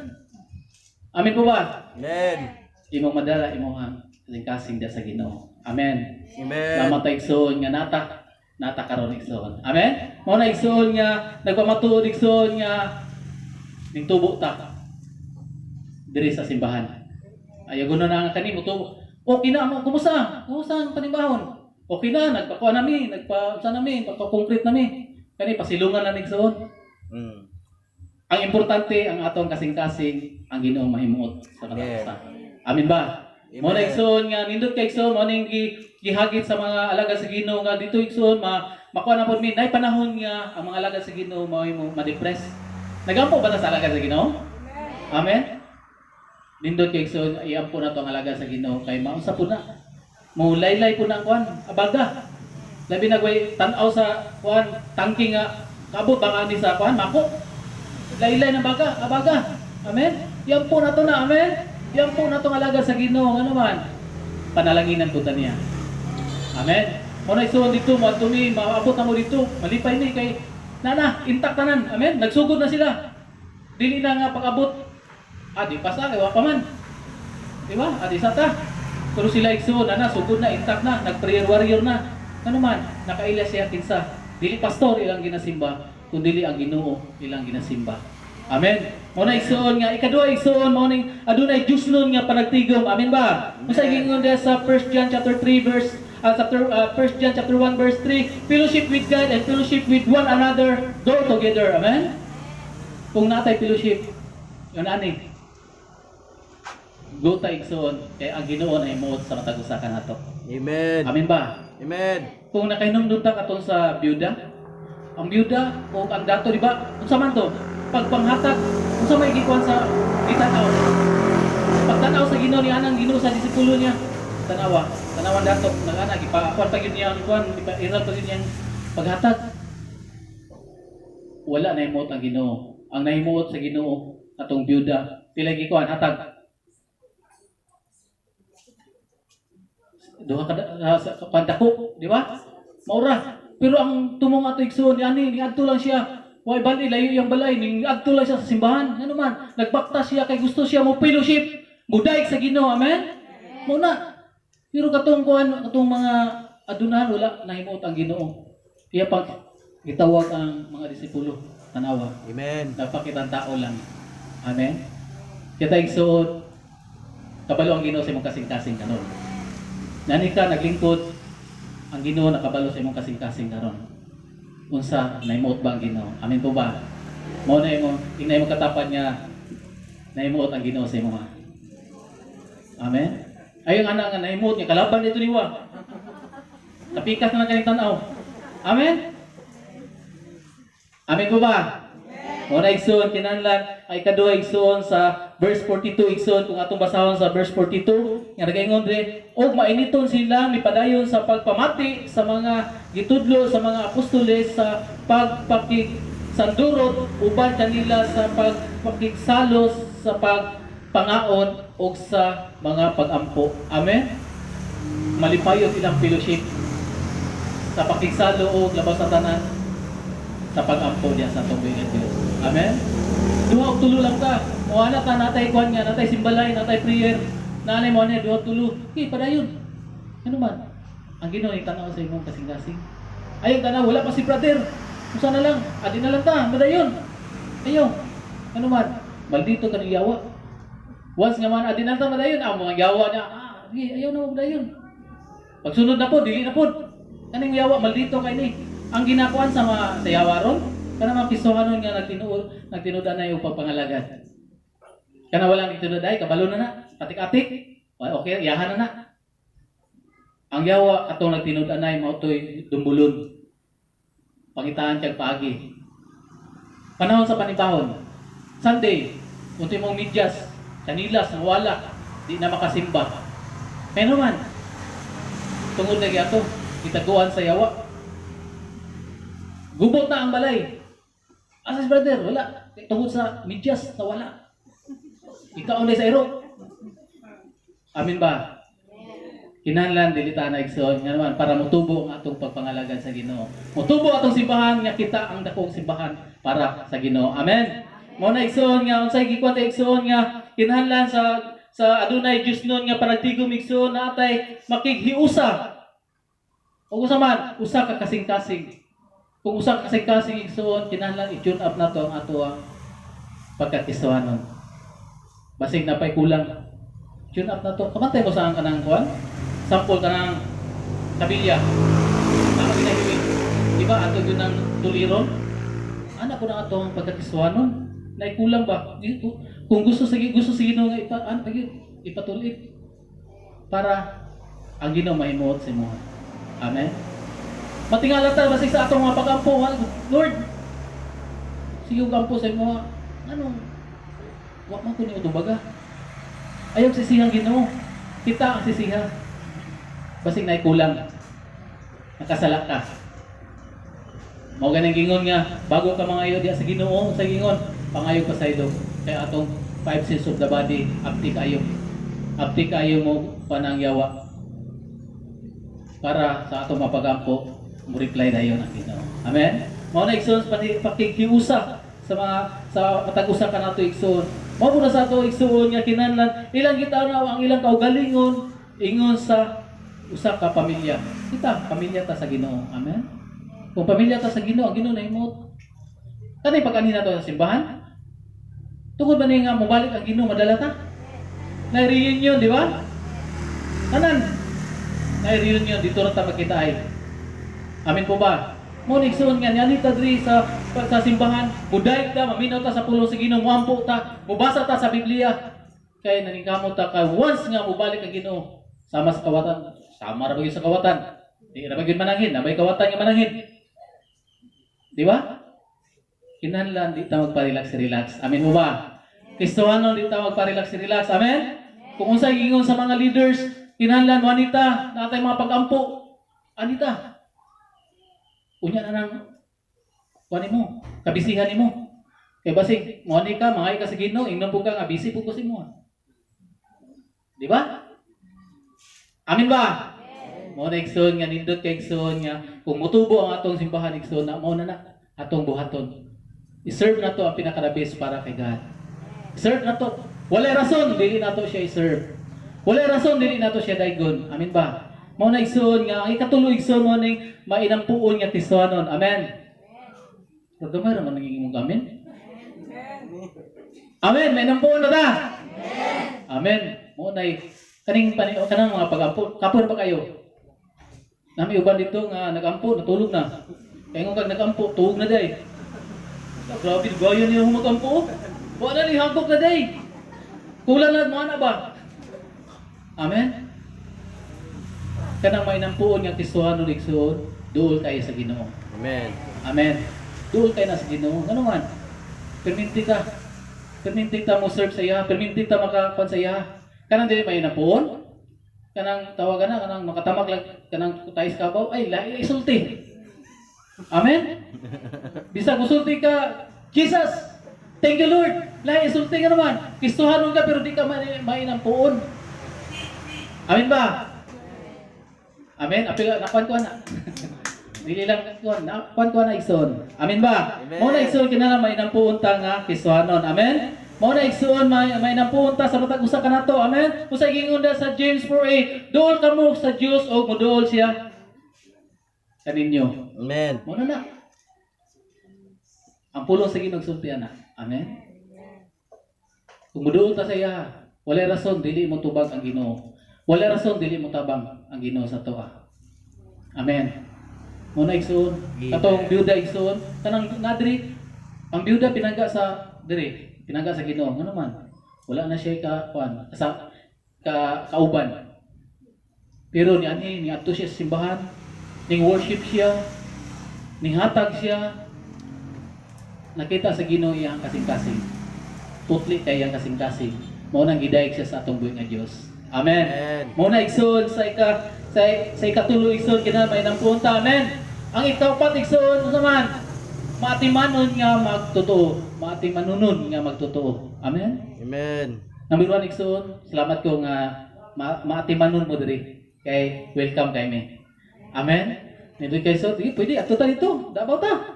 Amen po ba? Amen. Imong madala imong kasing-kasing da sa Ginoo. Amen. Amen. Salamat ta, igsoon, nga nata nata karon, igsoon. Amen. Mao na, igsoon, nga nagpamatuod, igsoon, nga ningtubo ta diri sa simbahan. Ayaw na nga kani mo tubo. Okay na mo, kumusta? Kumusta ang panimbahon? Okay na, nagpakuha nami, nagpa unsa nami, nagpa-concrete nami. Kani pasilungan na igsoon. Ang importante, ang atong kasing-kasing, ang Ginoo mahimuot sa katapusan. Amen ba? Mo na, igsoon, nga nindot kay, igsoon, mo ning gihagit sa mga alagad sa Ginoo nga dito, igsoon, ma makuha na pod mi nay panahon nga ang mga alagad sa Ginoo mao mo ma-depress. Nagampo ba ta sa alagad sa Ginoo? Amen. Nindot kay, igsoon, iampo na to ang alagad sa Ginoo kay maunsa po na. Mulaylay po na ang kuan, abaga. Labi na gway tan-aw sa kuan tangki nga kabot baka ni sa kuan mako. Laylay na baga, abaga. Amen. Yan po na to na, amen. Yan po na tong alagad sa Ginoo, ano man. Panalanginan po ta niya. Amen. Mo na isuon dito, mo mi, maabot na mo dito, malipay ni kay nana, intact tanan. Amen. Nagsugod na sila. Dili na nga pag-abot. Ah, di pa sa kay wa pa man. Di ba? Ah, di sa ta. Pero sila, igsuon, ana, sugod na, intact na, nag-prayer warrior na. Ano man, nakaila siya kinsa. Dili pastor ilang ginasimba, kundi ang Ginoo ilang ginasimba. Amen. Mo na, igsuon, nga ikaduha, igsuon, mo ning adunay Diyosnon nga panagtigom. Amen ba? Unsa gingon diha sa 1 John chapter 3 verse chapter 1 John chapter 1 verse 3, fellowship with God and fellowship with one another go together. Amen. Kung natay fellowship, yun ani. Go ta, igsuon, kay ang Ginoo ay muot sa matag usa kanato. Amen. Amen ba? Amen. Kung nakahinumdum ta katong sa byuda, ang byuda o ang dato, di ba? Unsa man to? Pagpanghatag, unsa may gikuan sa gitanaw? Pagtanaw sa Ginoo ni anang Ginoo sa disipulo niya, tanawa, tanawan dato, nagana gipakuan pa gyud niya ang kuan, iral pa gyud niyang paghatag. Wala nahimuot ang Ginoo. Ang nahimuot sa Ginoo atong byuda, pila gikuan hatag? Duha ka sa pandako, di ba? Maura. Pero ang tumong ato, igsoon, ani ni adto lang siya. Way bali layo yang balay, ning adto lang siya sa simbahan. Ano man, nagbakta siya kay gusto siya mo fellowship, mudaig sa Ginoo. Amen. Mao na. Pero katong kuan, katong mga adunahan, wala nahimuot ang Ginoo. Iya pag gitawag ang mga disipulo, tanawa. Amen. Napakita ang tao lang. Amen. Kita, igsoon, kabalo ang Ginoo sa imong kasing-kasing karon. Nani ka naglingkod, ang Ginoo nakabalo sa imong kasing-kasing karon. Unsa nahimuot ba ang Ginoo? Amen po ba? Mao na imo, ingna imong katapad nga nahimuot ang Ginoo sa imo. Amen. Ayon ana nga nahimuot nga kalaban dito niwa. Tapikas na lang kaning tan-aw. Amen. Amen po ba? Mao na, igsoon, kinahanglan ay kaduha, igsoon, sa verse 42, igsoon, kung atong basahon sa verse 42 nga nagaingon dire, og mainiton sila mipadayon sa pagpamati sa mga gitudlo sa mga apostoles, sa pagpakigsandurot uban kanila, sa pagpakigsalos sa pagpangaon ug sa mga pagampo. Amen. Malipayon ilang fellowship sa pakigsalo og labaw sa tanan sa pag-ampo niya sa atong buhi nga Dios. Amen? Duha og tulo lang ka. Moana ta, natay kuan nga, natay simbalay, natay prayer. Naanay mo ani duha tulo. Okay, padayon. Ano man? Ang Ginoo ni tanaw sa imong kasing-kasing. Ayaw tanaw, wala pa si brother. Usa na lang, adi na lang ta, madayon. Ayaw. Ano man? Maldito ka ng yawa. Once nga man, adi na lang ta, madayon. Ang mga yawa niya, ah, sige, ayaw na madayon. Pagsunod na po, dili na po. Kaning yawa, maldito kay ni. Ang ginakuan sa mga sa yawa ron, kana mga pisohanon nga nagtinuod, nagtinuod na yung pagpangalagad. Kana walang nagtinuod ay kabalo na na, atik-atik. Okay, yahan na na. Ang yawa katong nagtinud anay mao toy dumbulon. Pangitaan kag paagi. Panahon sa panibahon. Sunday, unti mong medyas, kanilas nawala, di na makasimba. Pero man, tungod na ato, gitaguan sa yawa. Gubot na ang balay. Asas brother, wala. Tungod sa medyas, nawala. Ikaw na sa iro. Amin ba? Kinahanglan dili ta na, igsoon, nga naman para motubo ang atong pagpangalagad sa Ginoo. Motubo atong simbahan nga kita ang dakong simbahan para sa Ginoo. Amen. Mao na, igsoon, nga unsay gikuan ta, igsoon, nga kinahanglan sa adunay Dios nun nga panagtigom, igsoon, na atay makighiusa. O usa man, usa ka kasing-kasing. Kung usa ka kasing-kasing, igsoon, kinahanglan i-tune up nato ang ato ang pagkakristohanon. Basig na pa'y kulang. Tune up na to. Kamantay mo sa ang kanang kuan? Sample kanang kabilya. Tama ginahiwi. Di ba ato yun ang tuliron? Anak ko na ato ang pagkakristohanon. Naikulang ba? Kung gusto sa Ginoo nga ipa ano pa gyud, ipatuloy para ang Ginoo mahimuot sa imo. Amen. Matingala ta basig sa atong mga pagampo, Lord. Sige og ampo sa imo. Anong wa man ko ni utubaga. Ayaw sisihang Ginoo. Kita ang sisiha. Basig na kulang. Nakasala ka. Mao ganing gingon nga bago ka mangayo diya sa Ginoo, sa gingon, pangayo pa sa ilo. Kay atong five sense of the body apti kayo. Apti kayo mo panang yawa para sa atong mapagampo, mo reply dayon ang Ginoo. Amen. Mao na, igsoon, pati pakikiusa sa mga sa matag usa ka nato, igsoon. Mao na sa ato, igsoon, nga kinahanglan ilang gitanaw ang ilang kaugalingon ingon sa usa ka pamilya. Kita pamilya ta sa Ginoo. Amen. Kung pamilya ta sa Ginoo, ang Ginoo nahimot. Kanay pag-ani nato sa simbahan? Tungod ba niya nga mobalik ang Ginoo, madala ta? Na reunion, di ba? Tanan. Na reunion dito ra ta makita ay. Amen po ba? Mo ni, igsoon, nga niani ta diri sa simbahan, mudayeg ta, maminaw ta sa pulong sa Ginoo, moampo ta, mobasa ta sa Biblia. Kay naningkamot ta kay once nga mobalik ang Ginoo, sama sa kawatan, sama ra ba gyud sa kawatan. Di ra ba gyud mananghin, nabay kawatan nga mananghin. Di ba? Kinahanglan di ta magpa-relax relax. Amen mo ba? Kristohanon, di ta magpa-relax relax. Amen? Kung unsay gingon sa mga leaders, kinahanglan mo anita, natay mga pag-ampo. Anita. Unya na nang kuan mo, kabisihan nimo. Kay basig mo ani ka, mangay ka sa Ginoo, ingnon po ka nga busy po ko sa imo. Di ba? Amen ba? Mao na, igsoon, nga nindot kay, igsoon, nga kung mutubo ang atong simbahan, igsoon, na mao na na atong buhaton. I-serve na to ang pinaka para kay God. Serve na to. Wala rason dili nato siya i-serve. Wala rason dili nato siya daygon. Amen ba? Mao na, igsoon, nga ang ikatulo, igsoon, mo ning mainampuon nga Kristohanon. Amen. Pero gamay ra man naging imong amen. Amen. Mainampuon na ta. Amen. Mao nay kaning pani kanang mga pagampo. Kapoy ba kayo? Nami uban dito nga nagampo, natulog na. Kaya kung kag nagampo, tuog na day. Ah, grabe, gayon niya magampo. Wala ni hagok na day. Kulang na mga na ba? Amen. Kanang may nampuon nga Kristohanon, igsoon, duol kayo sa Ginoo. Amen. Amen. Duol kayo na sa Ginoo. Ngano man? Perminti ka. Perminti ta mo serve sa iya, perminti ta makakuan sa iya. Kanang dili may nampuon? Kanang tawagan na, kanang makatamag lang, kanang tais kabaw, ay lahi isulti. Amen? Bisag musulti ka, "Jesus, thank you, Lord." Lahi isulti ka naman. Kristohanon ka pero di ka mainampuon. Amen ba? Amen. Apil nakuan ko na. Dili lang kuan, nakuan ko na, igsoon. Amen ba? Amen. Mao na, igsoon, kinahanglan mainampuon ta nga Kristohanon. Amen. Mao na, igsoon, may nampuon ta sa matag usa kanato. Amen. Usa gingon da sa James 4:8, "Duol kamo sa Dios og moduol siya kaninyo." Amen. Mao na na. Ang pulong sa Ginoo sulti ana. Amen. Kung muduol ta sa iya, walay rason dili mo tubag ang Ginoo. Walay rason dili mo tabang ang Ginoo sa toa. Amen. Mao na, igsoon, katong byuda, igsoon, kanang nadri ang byuda pinangga sa diri, pinangga sa Ginoo. Ngano man? Wala na siya ka kuan sa ka kauban. Pero ni anhi ni adto siya sa simbahan, ning worship siya, ning hatag siya, nakita sa Ginoo iyang kasing-kasing. Putli kay iyang kasing-kasing. Mao nang gidayeg siya sa atong buhi nga Dios. Amen. Amen. Mao na, igsoon, sa ikatulo, igsoon, kinahanglan may nampuon. Amen. Ang ikaupat, igsoon, unsa man? Maatimanon nga magtotoo. Maatimanunon nga magtotoo. Amen. Amen. Number 1, igsoon, salamat ko nga maatimanon mo diri. Kay welcome kay mi. Amen. Nindot kay so, sige, pwede ato ta dito. Dabaw ta.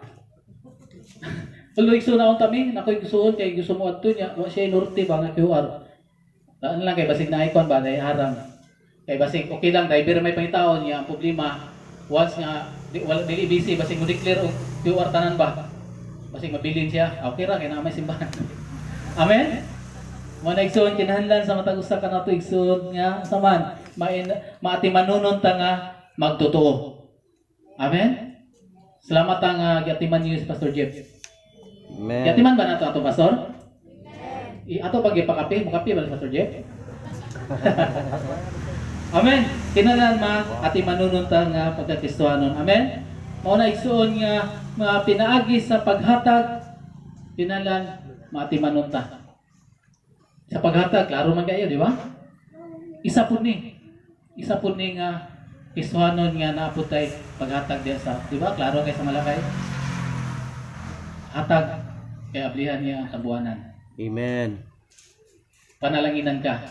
Although igsoon na unta mi, nakoy gustuon kay gusto mo adto niya, wa siya norte ba nga QR. Daan lang kay basig na icon ba dahil harang. Kay basig okay lang driver may pangitaon niya ang problema once nga di, wala dili busy basig mo declare og QR tanan ba. Basig mabilin siya. Ah, okay ra kay naa may simbahan. Amen. Mo na igsoon kinahanglan sa matag usa ka nato igsoon nga saman main maatimanunon ta nga magtotoo. Amen. Salamat ang giatiman niyo si Pastor Jeff. Amen. Giatiman ba nato ato pastor? I ato pag ipakape, mukape ba ni Pastor Jeff? Amen. Kinahanglan ma atimanunon ta nga pagkakristohanon. Amen. Mao na igsuon nga mga pinaagi sa paghatag kinahanglan maatimanon ta. Sa paghatag, klaro man kayo, di ba? Isa pud ni. Isa pud ni nga Kristohanon nga naapod tay paghatag diya sa, di ba? Klaro kay sa Malakay. Hatag kay ablihan niya ang kabuanan. Amen. Panalanginan ka.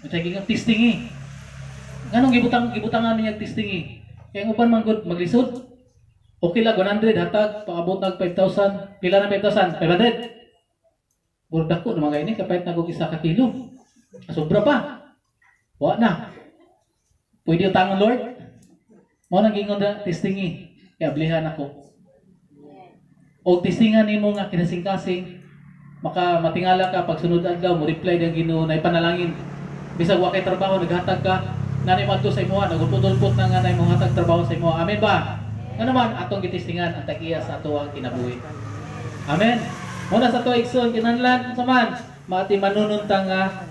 Unsa ging testing eh. Nganong gibutangan niya testing eh? Kay ang uban man gud maglisod. Okay lang 100 hatag paabot nag 5,000, pila na 5,000? 500. Murag dako naman kayo ni kapait na kog isa ka kilo. Sobra pa. Wa na. Pwede utangon Lord. Mao nang gingon na testing eh. Kay ablihan ako. O testingan nimo nga kinasing-kasing maka matingala ka pag sunod adlaw mo reply ang Ginoo na ipanalangin bisag wa kay trabaho naghatag ka nanay madto sa imuha nagulpot-ulpot na nga nay mohatag trabaho sa imuha. Amen ba? Nga naman atong gitistingan ang tag-iya sa atoang kinabuhi. Amen. Muna sa ato igsoon kinahanglan unsa man maati manununta nga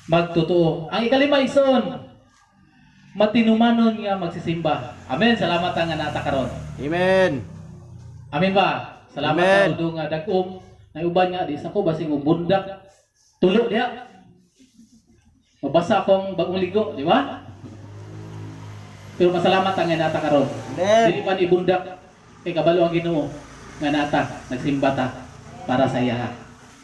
magtotoo. Ang ikalima igsoon, matinumanon nga magsisimba. Amen. Salamat nga nata karon. Amen. Amen ba? Salamat Amen. sa nga dagom na uban nga di sa ko basing og bundak tulo diha. Mabasa akong bagong ligo, di ba? Pero masalamat ang nga nata karon. Amen. Dili man ibundak kay kabalo ang Ginoo nga nata nagsimba ta para sa iya.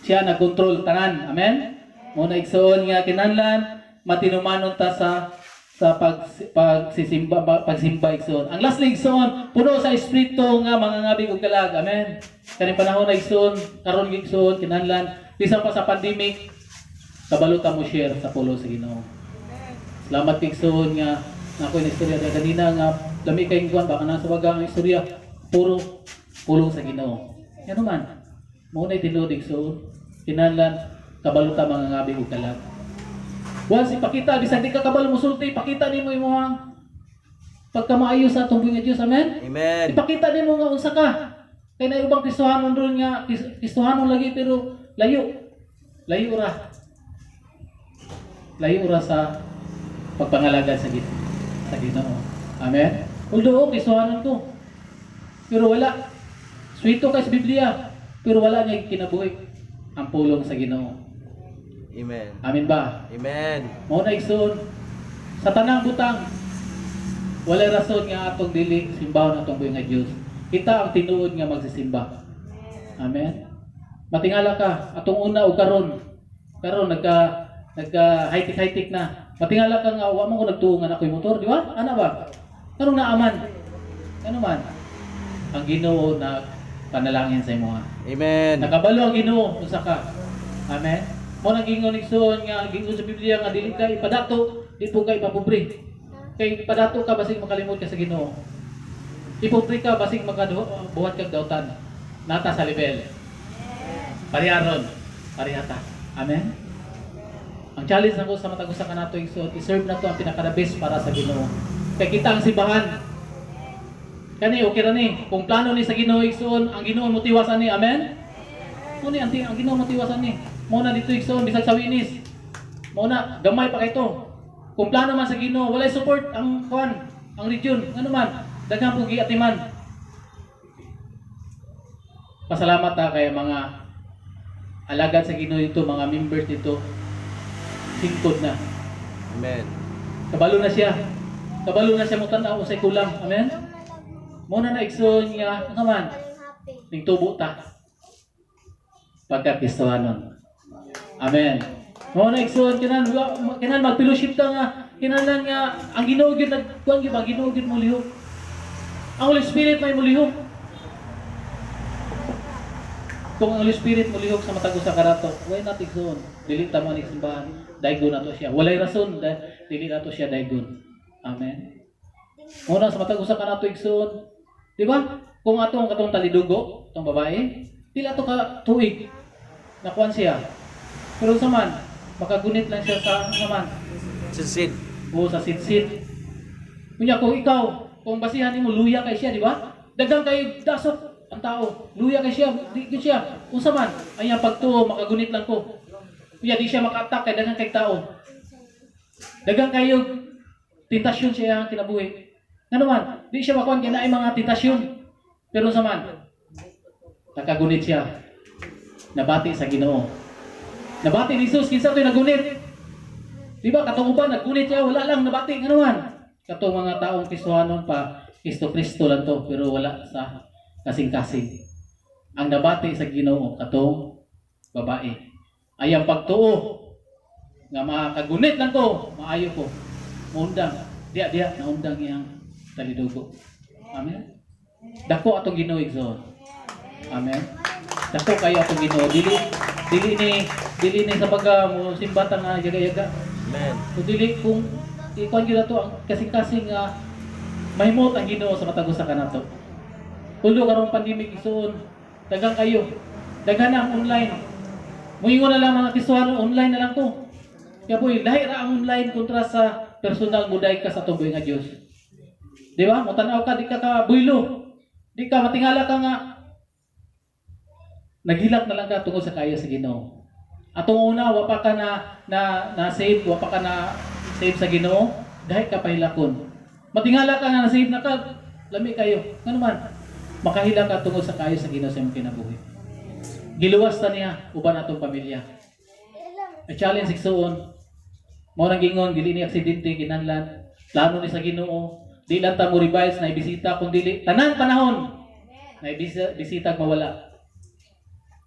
Siya nagkontrol tanan. Amen. Mo na igsoon nga kinahanglan matinumanon ta sa sa pagsisimba pagsimba igsoon. Ang lastly igsoon, puno sa espiritu nga mangangabig og kalag. Amen. Kaning panahon na igsoon, karon igsoon kinahanglan bisan pa sa pandemic kabalo ta mo share sa pulo sa Ginoo. Salamat kay igsoon nga nako yung istorya kay kanina nga lami kay kuan baka nasa waga ang istorya puro pulong sa Ginoo. Ngano man mao na tinuod igsoon kinahanglan kabalo ta mangangabig og kalag. Once ipakita bisan di ka kabalo mosulti, ipakita nimo imong pagkamaayo sa atong buhi nga Dios. Amen. Amen. Ipakita nimo nga unsa ka. Kay na ubang Kristohanon ron nga Kristohanon lagi pero layo. Layo ra. Layo ra sa pagpangalagad sa Ginoo. Sa Ginoo. Amen. Although Kristohanon ko. Pero wala. Swito kay sa Biblia, pero wala niya kinabuhi ang pulong sa Ginoo. Amen. Amen ba? Amen. Mao na igsoon sa tanang butang walay rason nga atong dili simbahon atong buhi nga Dios. Kita ang tinuod nga magsisimba. Amen. Matingala ka atong una og karon. Karon nagka high-tech na. Matingala ka nga wa man ko nagtuo nga nakoy motor, di ba? Ana ba? Karong naaman. Ano man? Ang Ginoo na panalangin sa imuha. Amen. Nakabalo ang Ginoo unsa ka. Amen. Mo nang gingon igsoon nga gingon sa Biblia nga dili ka ipadato, di po ka ipapobre. Kay ipadato ka basig makalimot ka sa Ginoo. Ipobre ka basig makabuhat kag dautan. Nata sa level. Pariharon, parihata. Amen. Ang challenge nako sa matag usa ka nato igsoon, i-serve nato ang pinaka the best para sa Ginoo. Kay kita ang simbahan. Kani okay ra ni. Kung plano ni sa Ginoo igsoon, ang Ginoo motiwasan ni. Amen. Mo ni ang Ginoo motiwasan ni. Mo na dito igsoon bisag sa Winis. Mo na gamay pa kay to. Kung plano man sa Ginoo, walay support ang kuan, ang region. Ngano man, daghan pong giatiman. Pasalamat ta kay mga alagad sa Ginoo dito, mga members dito. Singkod na. Amen. Kabalo na siya. Kabalo na siya mo tan-aw unsay kulang. Amen. Mo na igsoon nga ano man, ning tubo ta. Pagka Kristohanon. Amen. Mo na igsoon kinan mag-fellowship ta nga kinahanglan nga ang Ginoo gyud nagkuan gyud ba Ginoo gyud mo lihok. Ang Holy Spirit may mo lihok. Kung ang Holy Spirit molihok sa matag usa kanato, why not, igsoon? Dili ta mo ni simbahan, daygon nato siya. Walay rason dili nato siya daygon. Amen. Una sa matag usa kanato, igsoon, di ba? Kung ato ang katong talidugo, itong babae, pila to ka tuig nakuan siya. Pero sa man, makagunit lang siya sa naman Sisid. o sa sitsit. Kunya kung ikaw, kung basihan nimo luya kay siya, di ba? Daghang kay dasok ang tao, luya kay siya, di gyud siya. Unsa man, ay ang pagtuo makagunit lang ko. Kunya di siya maka-attack kay daghang kay tao. Daghang kayo tentasyon siya ang kinabuhi. Ngano man, di siya makuan kay naay mga tentasyon. Pero unsa man, nakagunit siya. Nabati sa Ginoo. Nabati ni Jesus kinsa to'y nagunit. Di ba katong uban naggunit siya, wala lang nabati, ngano man. Katong mga taong Kristohanon pa, Kristo Kristo lang to, pero wala sa kasing-kasing. Ang nabati sa Ginoo katong babae. Ay ang pagtuo nga makagunit lang ko, maayo ko. Muundang, diya diya naundang iyang talidugo. Amen. Dako atong Ginoo, igsoon. Amen. Dako kayo atong Ginoo. Dili dili ni dili ni sa baga mo simba ta nga yaga-yaga. Amen. Kung dili kung ikuan gyud nato ang kasing-kasing nga mahimot ang Ginoo sa matag usa kanato. Tulo karong pandemic, igsoon, daghang kayo. Daghan na ang online. Muingon na lang mga Kristohano, online na lang ko. Kaya po, lahi ra ang online kontra sa personal muday ka sa tuboy nga Dios. Di ba? Mutanaw ka, di ka ka buylo. Di ka matingala ka nga naghilak na lang ka tungod sa kaya sa Ginoo. Atong una, wa pa ka na na, na save, wa pa ka na save sa Ginoo, dahil ka pahilakon. Matingala ka nga na save na ka, lami kayo. Ngano man, makahila ka tungod sa kayo sa Ginoo sa imong kinabuhi. Giluwas ta niya uban atong pamilya. A challenge, igsuon. Mao nang gingon dili ni aksidente kinahanglan plano ni sa Ginoo. Di lang ta mo revise na ibisita kun dili tanan panahon na ibisita, bisita mawala.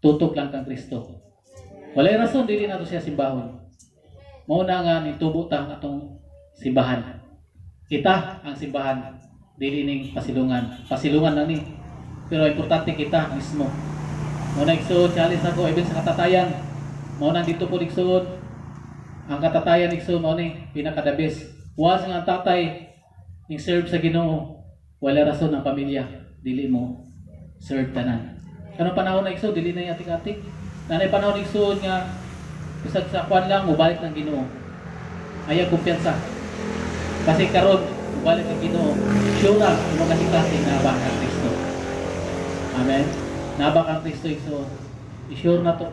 Tutok lang kang Kristo. Walay rason dili nato siya simbahon. Mao na nga nitubo ta atong simbahan. Kita ang simbahan, dili ning pasilungan. Pasilungan lang ni. Pero importante kita mismo. Mao na, igsoon, challenge ako even sa katatayan. Mao na dito po, igsoon. Ang katatayan, igsoon, mao ni pinaka the best. Was nga ang tatay ning serve sa Ginoo, wala rason ang pamilya dili mo serve tanan. Kanang panahon na, igsoon, dili na yung atik-atik. Nanay panahon, igsoon, nga bisag sa kwan lang mobalik ng Ginoo. Ayaw kumpiyansa. Kasi karon mobalik ang Ginoo, sure na imong kasing-kasing na ba ang Kristo. Amen. Naba kang Kristo, igsoon. I-sure na to.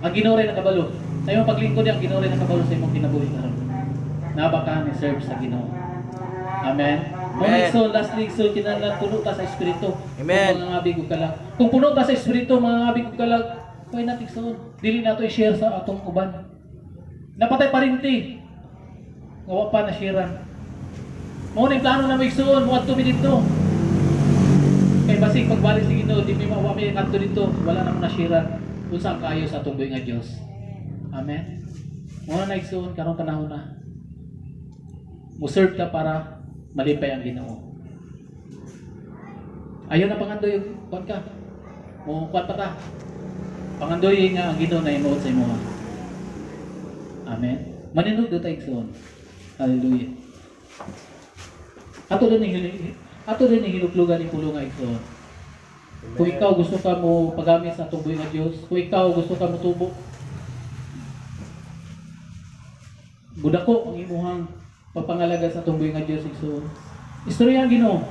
Ang Ginoo rin nakabalo. Sa imong paglingkod, ang Ginoo rin nakabalo sa imong kinabuhi karon. Naba ka ni serve sa Ginoo. Amen. Mga Amen. igsoon, lastly, igsoon, kinahanglan puno ta sa Espiritu. Amen. Kung mangangabig og kalag. Kung puno ta sa Espiritu, mangangabig og kalag, why not, igsoon? Dili nato i-share sa atong uban. Napatay parinti. Nga wa pa na share. Mao ning plano na mo, igsoon, moadto mi didto. Kay basig pagbalik sa Ginoo, di mi mawa mi kadto dito, wala na mo na share unsa ang kaayo sa atong buhi nga Dios. Amen. Mao na, igsoon, karong panahon na. Mo-serve ka para malipay ang Ginoo. Ayaw na pangandoy kuan ka. Mo kuan pa ta. Pangandoy nga ang Ginoo na imuot sa imuha. Amen. Maninog do ta, igsoon. Hallelujah. Ato din ni hinuklugan ni pulo nga, igsoon. Kung ikaw gusto ka mo pagamit sa atong buhi nga Dios, kung ikaw gusto ka mo tubo, budako ang imuhang pagpangalaga sa atong buhi nga Dios, igsoon. Istorya ang Ginoo.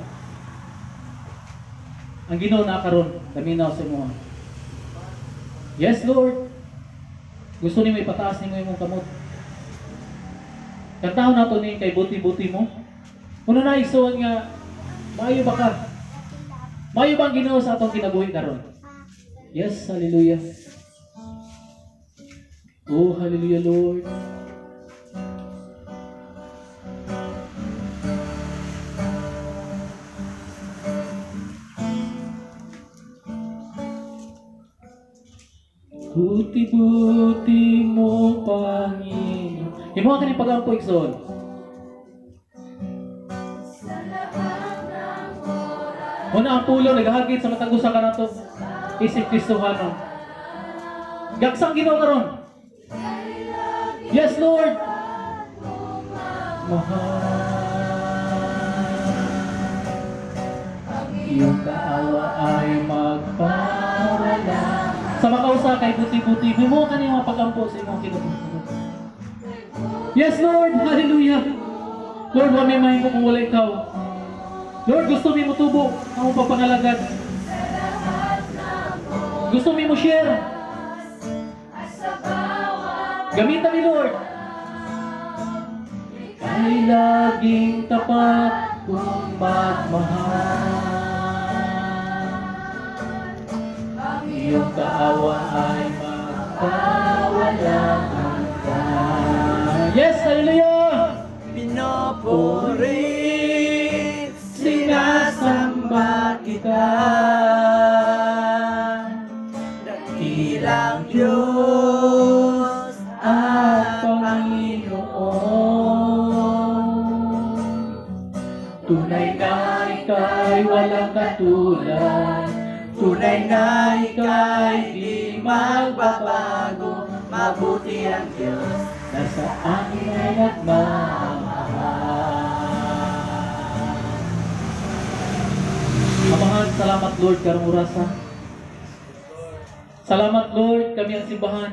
Ang Ginoo na karon kaminaw sa imuha. Yes, Lord. Gusto nimo ipataas nimo imong kamot. Kantahon nato ni kay buti-buti mo. Kuno na, igsoon, nga maayo ba ka? Maayo ba ang Ginoo sa atong kinabuhi karon? Yes, hallelujah. Oh, hallelujah, Lord. Buti-buti mo, Panginoon. Himo ka ni pag-ampo, igsoon. Muna ang pulo, naghahagit sa matag usa kanato. Isip Kristohanon. Gaksang Ginoo karon. Yes, Lord. Mahal. Ang iyong kaawa ay magpawala. Sa makausa kay buti-buti, himo ka niyo mapagampo sa imong kinabuhi. Yes, Lord. Hallelujah. Lord, wa may mahimo kung wala ikaw. Lord, gusto mi motubo ang among pagpangalagad. Gusto mi mo share. Gamitan ni Lord. Ay laging tapat kung magmahal. Ang iyong kaawa ay magpawala hanggan. Yes, hallelujah! Pinupuri, sinasamba kita. Dakilang Diyos at Panginoon. Tunay na ika'y walang katulad. Tunay na ika'y di magbabago. Mabuti ang Diyos na sa amin ay nagmamahal. Amahan, salamat, Lord, karong orasa. Salamat, Lord, kami ang simbahan.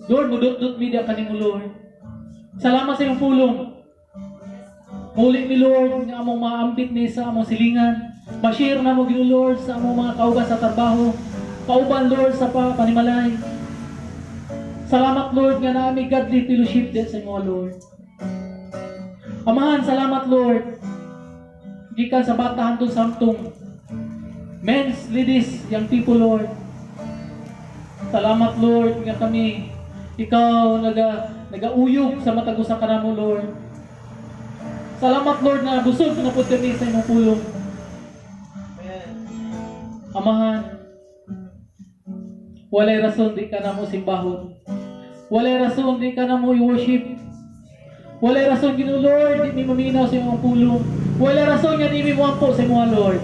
Lord, mudot-dot mi diha kanimo, Lord. Salamat sa iyong pulong. Muli mi, Lord, nga among maambit ni sa among silingan. Ma-share na mo, Ginoo, Lord, sa among mga kauban sa trabaho. Kauban, Lord, sa panimalay. Salamat, Lord, nga naa mi godly fellowship din sa imo, Lord. Amahan, salamat, Lord. Gikan sa bata hantong samtong. Men's, ladies, young people, Lord. Salamat, Lord, nga kami, ikaw nagauyog sa matag usa kanamo, Lord. Salamat, Lord, na busog na pud kami sa imong pulong. Amahan, walay rason di ka namo simbahon. Walay rason di ka namo i-worship. Walay rason, Ginoo, Lord, di mi maminaw sa imong pulong. Walay rason nga di mi moampo sa imong, Lord.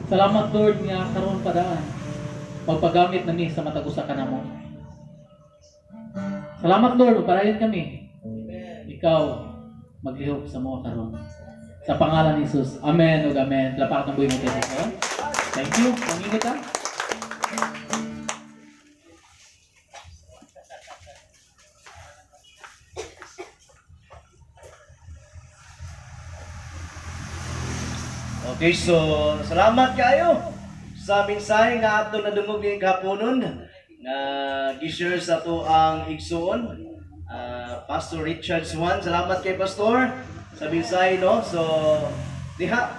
Salamat, Lord, nga karon padaan. Pagpagamit na mi sa matag usa kanamo. Salamat, Lord, padayon kami. Ikaw maglihok sa mga karon. Sa pangalan ni Jesus. Amen ug amen. Lapak ng buhay mo kay Jesus. Thank you. Mangingot ha. Okay, so salamat kayo sa mensahe nga ato nadungog ning kahaponon nga gi-share sa ato ang igsuon, Pastor Richard Swan. Salamat kay Pastor sa mensahe, no. So diha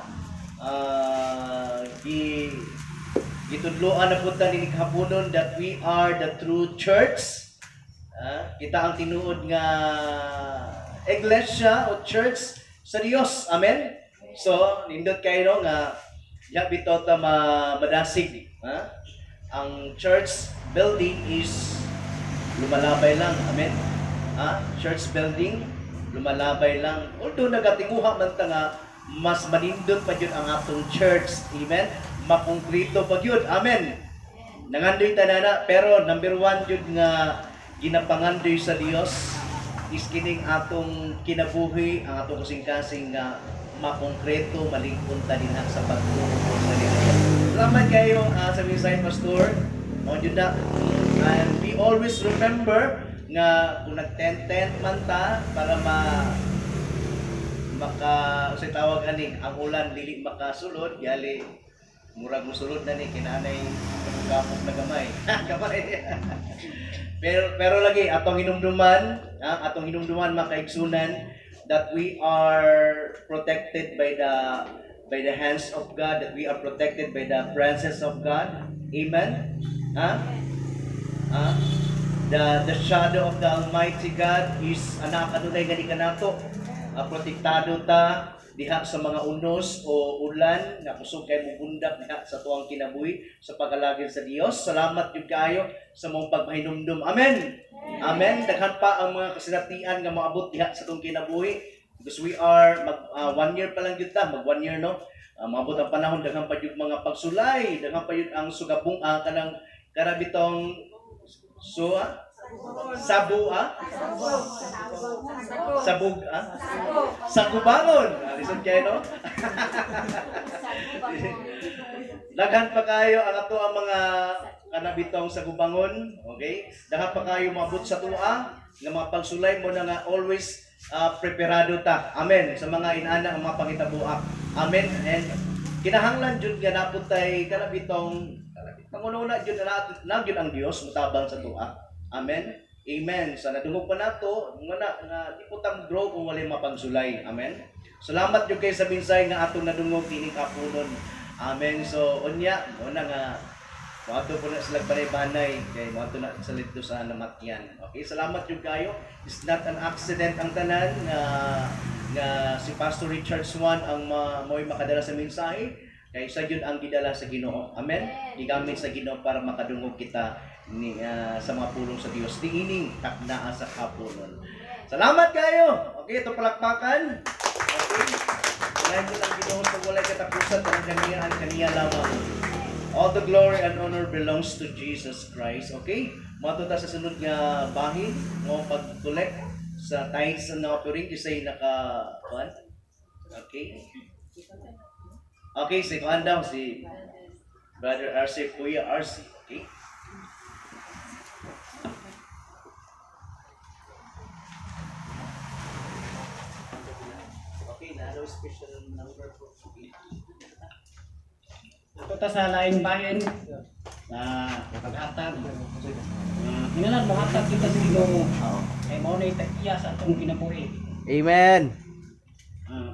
gi gitudloan na pud ta ni kahaponon that we are the true church. Kita ang tinuod nga iglesia o church sa Dios. Amen. So, nindot kayo, no, nga diha bitaw ta madasig. Ha? Ang church building is lumalabay lang. Amen. Ha? Church building lumalabay lang. Although nagatinguha man ta nga mas manindot pa jud ang atong church. Amen. Makongkrito pa gyud. Amen. Nangandoy ta na, pero number one jud nga ginapangandoy sa Dios is kining atong kinabuhi, ang atong kasing-kasing nga makongkreto, malingkon ta dinha sa pagtuo sa Dios. Salamat kayo sa mensahe, Pastor. Mao jud na. And we always remember nga kung nag-tent-tent man ta para ma maka sa tawag ani ang ulan dili makasulod, gali murag mosulod na ni kinanay kapok na gamay gamay, pero pero lagi atong hinumduman, atong hinumduman, mga kaigsunan, that we are protected by the hands of God, that we are protected by the presence of God. Amen. Ha ha The shadow of the Almighty God is anak adunay gani kanato. Protektado ta diha sa mga unos o ulan nga kusog kay mubundak diha sa tuang kinabuhi sa pag-alagad sa Dios. Salamat jud kaayo sa mong pagpahinumdum. Amen. Amen. Daghan pa ang mga kasinatian nga moabot diha sa tong kinabuhi. Because we are mag one year pa lang gyud ta, mag 1 year, no. Maabot ang panahon, daghan pa gyud mga pagsulay, daghan pa gyud ang sugabong, kanang karabitong so sabu sabog sagubangon. Lisod kayo, no? Daghan pa kayo ang ato ang mga kanabitong sagubangon, okay? Daghan pa kayo maabot sa tua nga mga pagsulay mo na nga always preparado ta. Amen. Sa mga inana ang mga pangitaboa. Amen. And kinahanglan jud nga napud tay kanabitong pangununa jud na na jud ang Dios mutabang sa tua. Amen. Amen. Sa nadungog pa nato, nga na nga di po ta grow kung walay mapagsulay. Amen. Salamat jud kay sa mensahe nga atong nadungog kining kapunon. Amen. So unya mo na nga moadto po na sila banay-banay kay moadto na sa dito sa namatyan. Okay, salamat jud kayo. It's not an accident ang tanan nga nga si Pastor Richard Swan ang mo'y makadala sa mensahe kay siya jud ang gidala sa Ginoo. Amen. Gigamit sa Ginoo para makadungog kita ni sa mga pulong sa Dios niining taknaa sa kapunon. Salamat kayo. Okay, ito palakpakan. Okay. Wala ang Ginoo sa walay katapusan, tanang kaniya ang kaniya lamang. All the glory and honor belongs to Jesus Christ. Okay? Moadto ta sa sunod nga bahin mo pag-collect sa tithes and offering kisay naka kuan. Okay? Okay, si kuan daw si Brother RC, Kuya RC. Okay? Okay, na daw special number po. Okay. Ato ta sa laing bahin sa paghatag. Hinalan mohatag kita sa Ginoo. Kay mao nay tag-iya sa atong kinabuhi. Amen.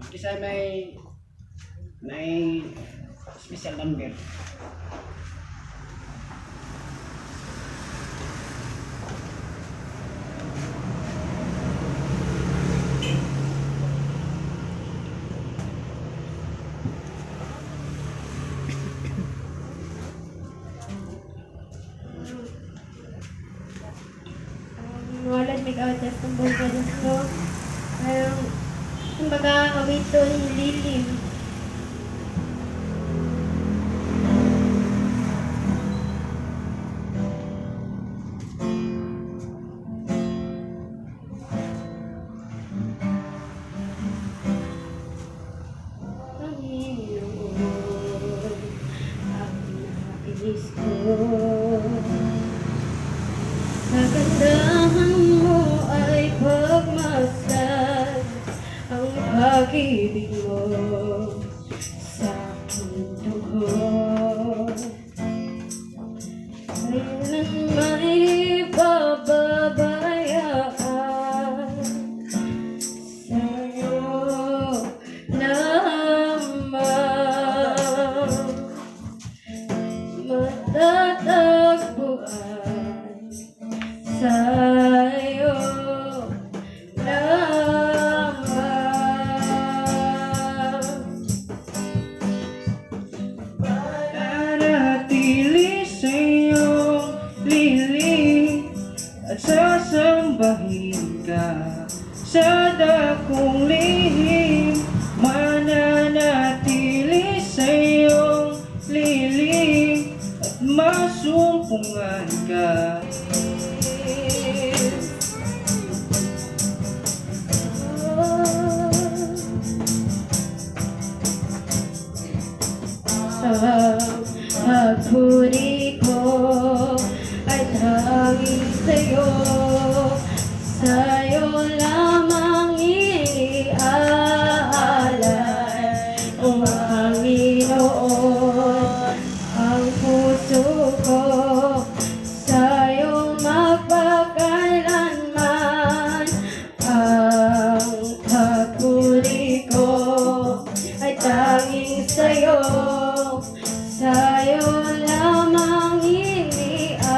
Kisa may special number. Wala mig out testimony ko. Kumbaga, awiton lilim. Panginoon, ang nais ko. Kagandahan mo ay pagmasdan ang pag-ibig mo sa aking dugo. Kailan may pababayaan sa'yo lamang matatagpuan, sa'yo lamang. Mananatili sa iyong lilim at sasambahin ka sa dakong lihim. Mananatili sa iyong lilim at masumpungan ka. Ang pagpuri ko ay tanging sa'yo, sa'yo lamang iniaalay, O Panginoon, ang puso ko sa'yo magpakailanman. Ang pagpuri ko ay tanging sa'yo, sa'yo lamang iniaalay,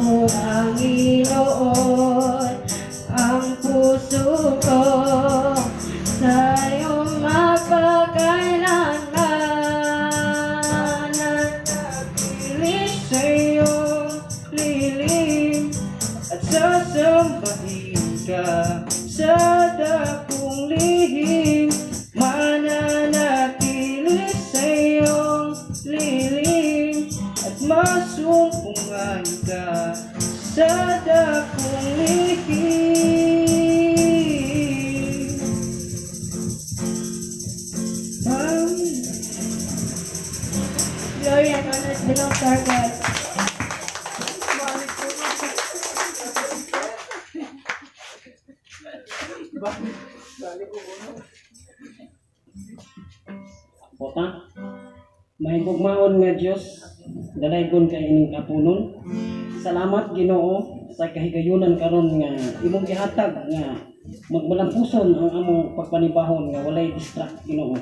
O Panginoon, ang puso ko sa'yo magpakailanman. Mananatili sa iyong lilim at sasambahin ka sa Praise belongs to our God. Pota. Mahigugmaon nga Dios, dalaygon kay ining kapunon. Salamat, Ginoo, sa kahigayunan karon nga imong gihatag nga magmalampuson ang among pagpanibahon nga walay distract, Ginoo.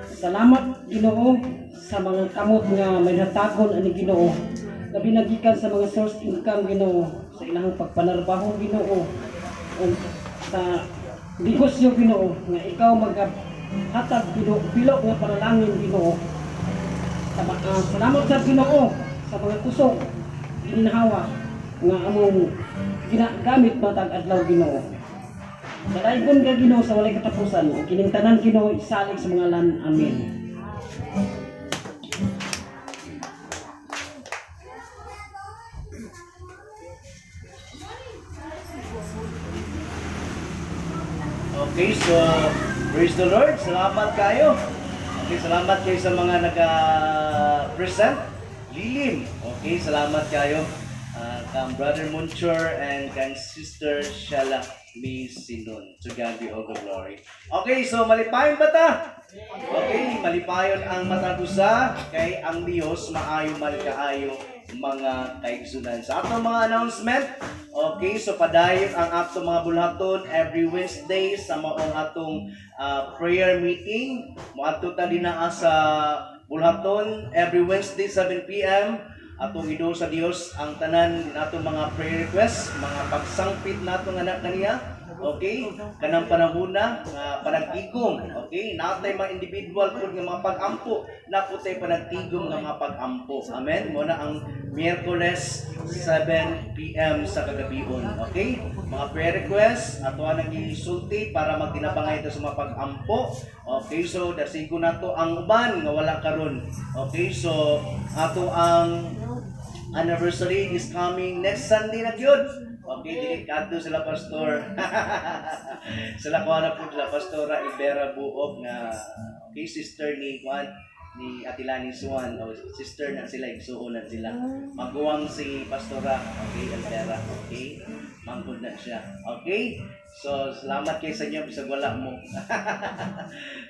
Salamat, Ginoo, sa mga kamot nga may hatagon ani, Ginoo. Labi na gikan sa mga source income, Ginoo, sa ilang pagpanarbaho, Ginoo, ug sa negosyo, Ginoo, nga ikaw maghatag pilo pilo nga panalangin, Ginoo. Salamat sa Ginoo sa mga kusog, ginhawa nga among ginagamit matag adlaw, Ginoo. Dalaygon ka, Ginoo, sa walay katapusan ug kining tanan, Ginoo, isalig sa mga lan. Amen. Okay, so praise the Lord. Salamat kayo. Okay, salamat kayo sa mga naka-present. Lilim. Okay, salamat kayo. Kang Brother Muncher and kang Sister Shala Sinon. To God be all the glory. Okay, so malipayon ba ta? Okay, malipayon ang matag usa kay ang Dios maayo man kaayo, mga kaigsunan. Sa atong mga announcement, okay, so padayon ang atong mga bulhaton every Wednesday sa maong atong prayer meeting. Moadto ta dinaa sa bulhaton every Wednesday 7 PM. Atong iduol sa Dios ang tanan natong mga prayer requests, mga pagsangpit nato nga anak kaniya. Okay? Kanang panahona nga panagtigom, okay? Natay mga individual pud nga mga pag-ampo, naputay panagtigom nga mga pag-ampo. Amen. Mo na ang Miyerkules 7 PM sa kagabion. Okay? Mga prayer requests ato ang gisulti para magtinabangay ito sa mga pag-ampo. Okay, so dasigo nato ang uban nga wala karon. Okay, so ato ang anniversary is coming next Sunday na gyud. Okay, dili kadto sila pastor. Sila kuha na po sila Pastora Ibera Buok nga, okay, sister ni kuan ni Atilani Suan o sister na sila, igsuon na sila. Maguwang si Pastora, okay, Elvera, okay. Manghod na siya. Okay? So salamat kay sa inyo bisag wala mo.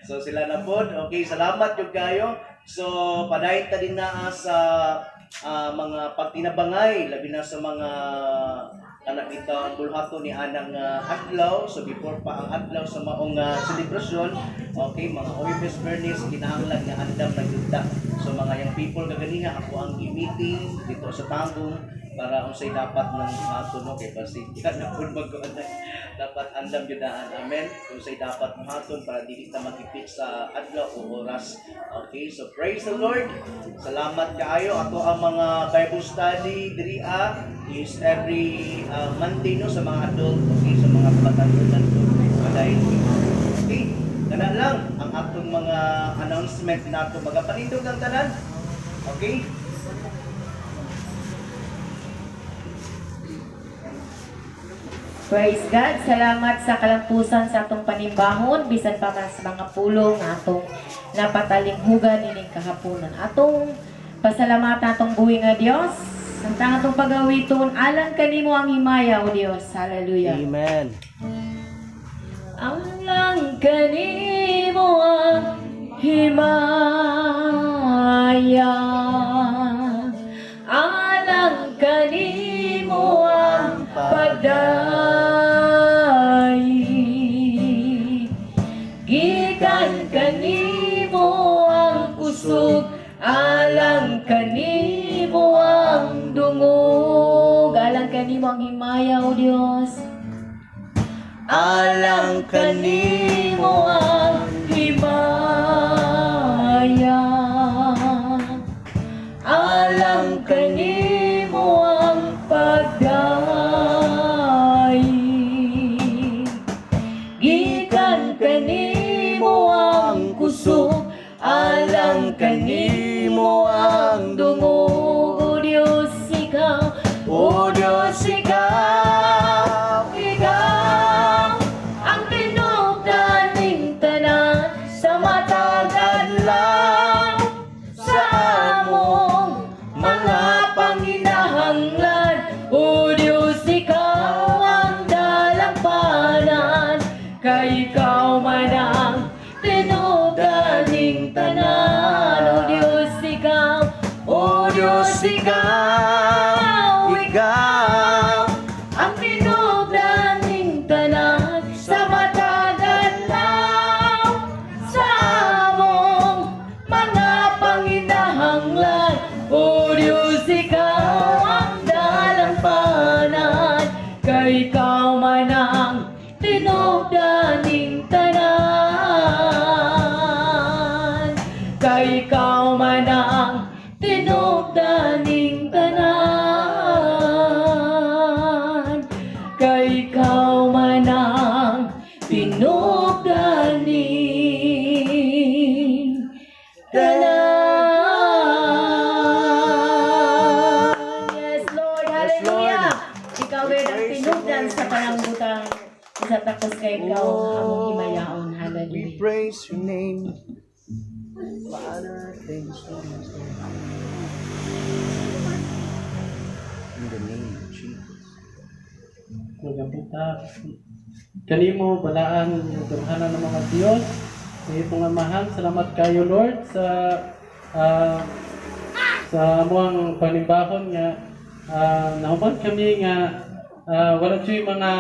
So sila na pod. Okay, salamat jud kayo. So padayon ta din naa sa mga pagtinabangay, labi na sa mga anak bitaw ang bulhaton ni anang adlaw. So before pa ang adlaw sa maong selebrasyon, okay, mga Huwebes, Biyernes, kinahanglan nga andam na gyud ta. So mga young people kaganiha ako ang gi-meeting dito sa Tagum para unsay dapat ng ato, no, kay basig na pud mag dapat andam gyud daan. Amen. Unsay dapat mahaton para dili ta magipit sa adlaw o oras. Okay, so praise the Lord. Salamat kaayo. Ato ang mga Bible study diri is every Monday, no, sa mga adult. Okay, sa mga kabataan po padayon. Okay, kana lang ang atong mga announcement nato. Magapanindog ang tanan. Okay. Praise God. Salamat sa kalampusan sa atong panimbahon bisan pa man sa mga pulong nga atong napatalinghugan ining kahaponon. Atong pasalamatan atong buhi nga Dios. Samtang atong pagawiton, alang kanimo ang himaya, O Dios. Hallelujah. Amen. Alang kanimo ang himaya, alang kanimo ang pagdaig. Gikan kanimo ang kusog, alang kanimo ang dungog. Alang kanimo ang himaya, O Dios. Alang kanimo ang himaya, alang kanimo ang pagdaig. Gikan kanimo ang kusog, alang kanimo ang dungog. O Dios, ikaw. O Dios, ikaw, ikaw ang tinubdan ning tanan sa matag adlaw sa among Tinubdaning tanan. O Diyos, ikaw. O Diyos, ikaw. Ikaw ang tinubdaning tanan sa matag adlaw, sa among mga panginahanglan. O Diyos, ikaw ang dalampanan, kay ikaw man ang tinubdaning tanan, kay ikaw man ang tinubdaning tanan, kay ikaw man ang tinubdaning tanan. Yes, Lord. Yes, Lord. Hallelujah. Ikaw ay ang tinubdan sa panangbutang sa takos kay ikaw among himayaon. We Hallelujah. praise your name. Father, thank you so much. In the name of Jesus. Magabuta. Kanimo balaan yung gamhanan ng mga Diyos. Sa itong amahan, salamat kayo, Lord, sa amuang panimbahon nga nahuman kami nga wala jud mga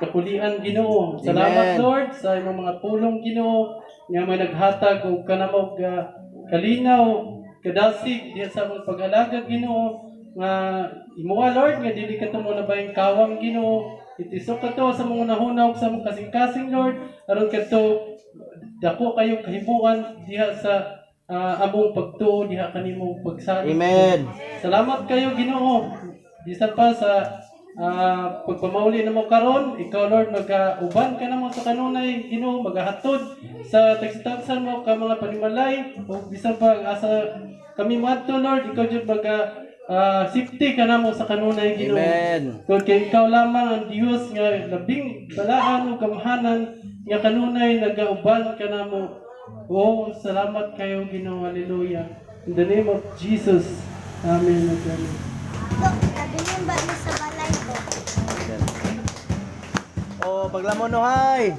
kapulian, Ginoo. Salamat, Amen. Lord, sa imong mga pulong, Ginoo, nga may naghatag og kanamog kalinaw kadasig diha sa among pag-alaga, Ginoo, nga imuha, Lord, nga dili ka mo na kawang, Ginoo. Itisok ka to sa mga nahuna ug sa among kasing-kasing, Lord, aron kadto dako kayong kahimuan diha sa among pagtuo diha kanimo pagsalig. Amen. Salamat kayo, Ginoo. Bisan pa sa pagpamauli namo karon, ikaw, Lord, magauban ka namo sa kanunay, Ginoo, magahatod sa tagsa-tagsan mo ka mga panimalay o bisan pa ang asa kami moadto, Lord, ikaw jud maga safety ka namo sa kanunay, Ginoo. Amen. Lord, kay ikaw lamang ang Dios nga labing balaan o gamhanan nga kanunay nagauban ka namo. Oh, salamat kayo, Ginoo. Hallelujah. In the name of Jesus. Amen. Amen. Dok, nabilin ba niya sa balay ko? Oh, paglamon no, hi.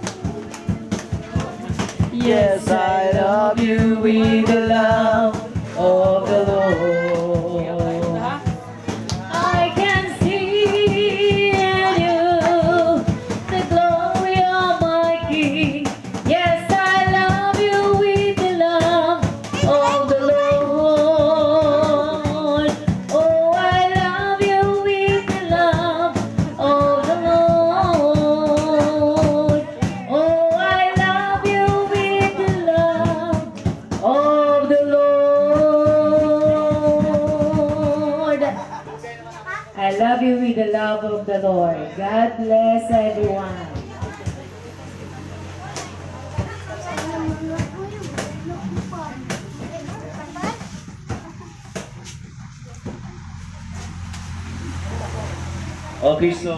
Yes, I love you with the love of the Lord. I can see in you the glory of my King. Yes, I love you with the love of the Lord. Oh, I love you with the love of the Lord. Oh, I love you with the love of the Lord. I love you with the love of the Lord. God bless everyone. Okay, so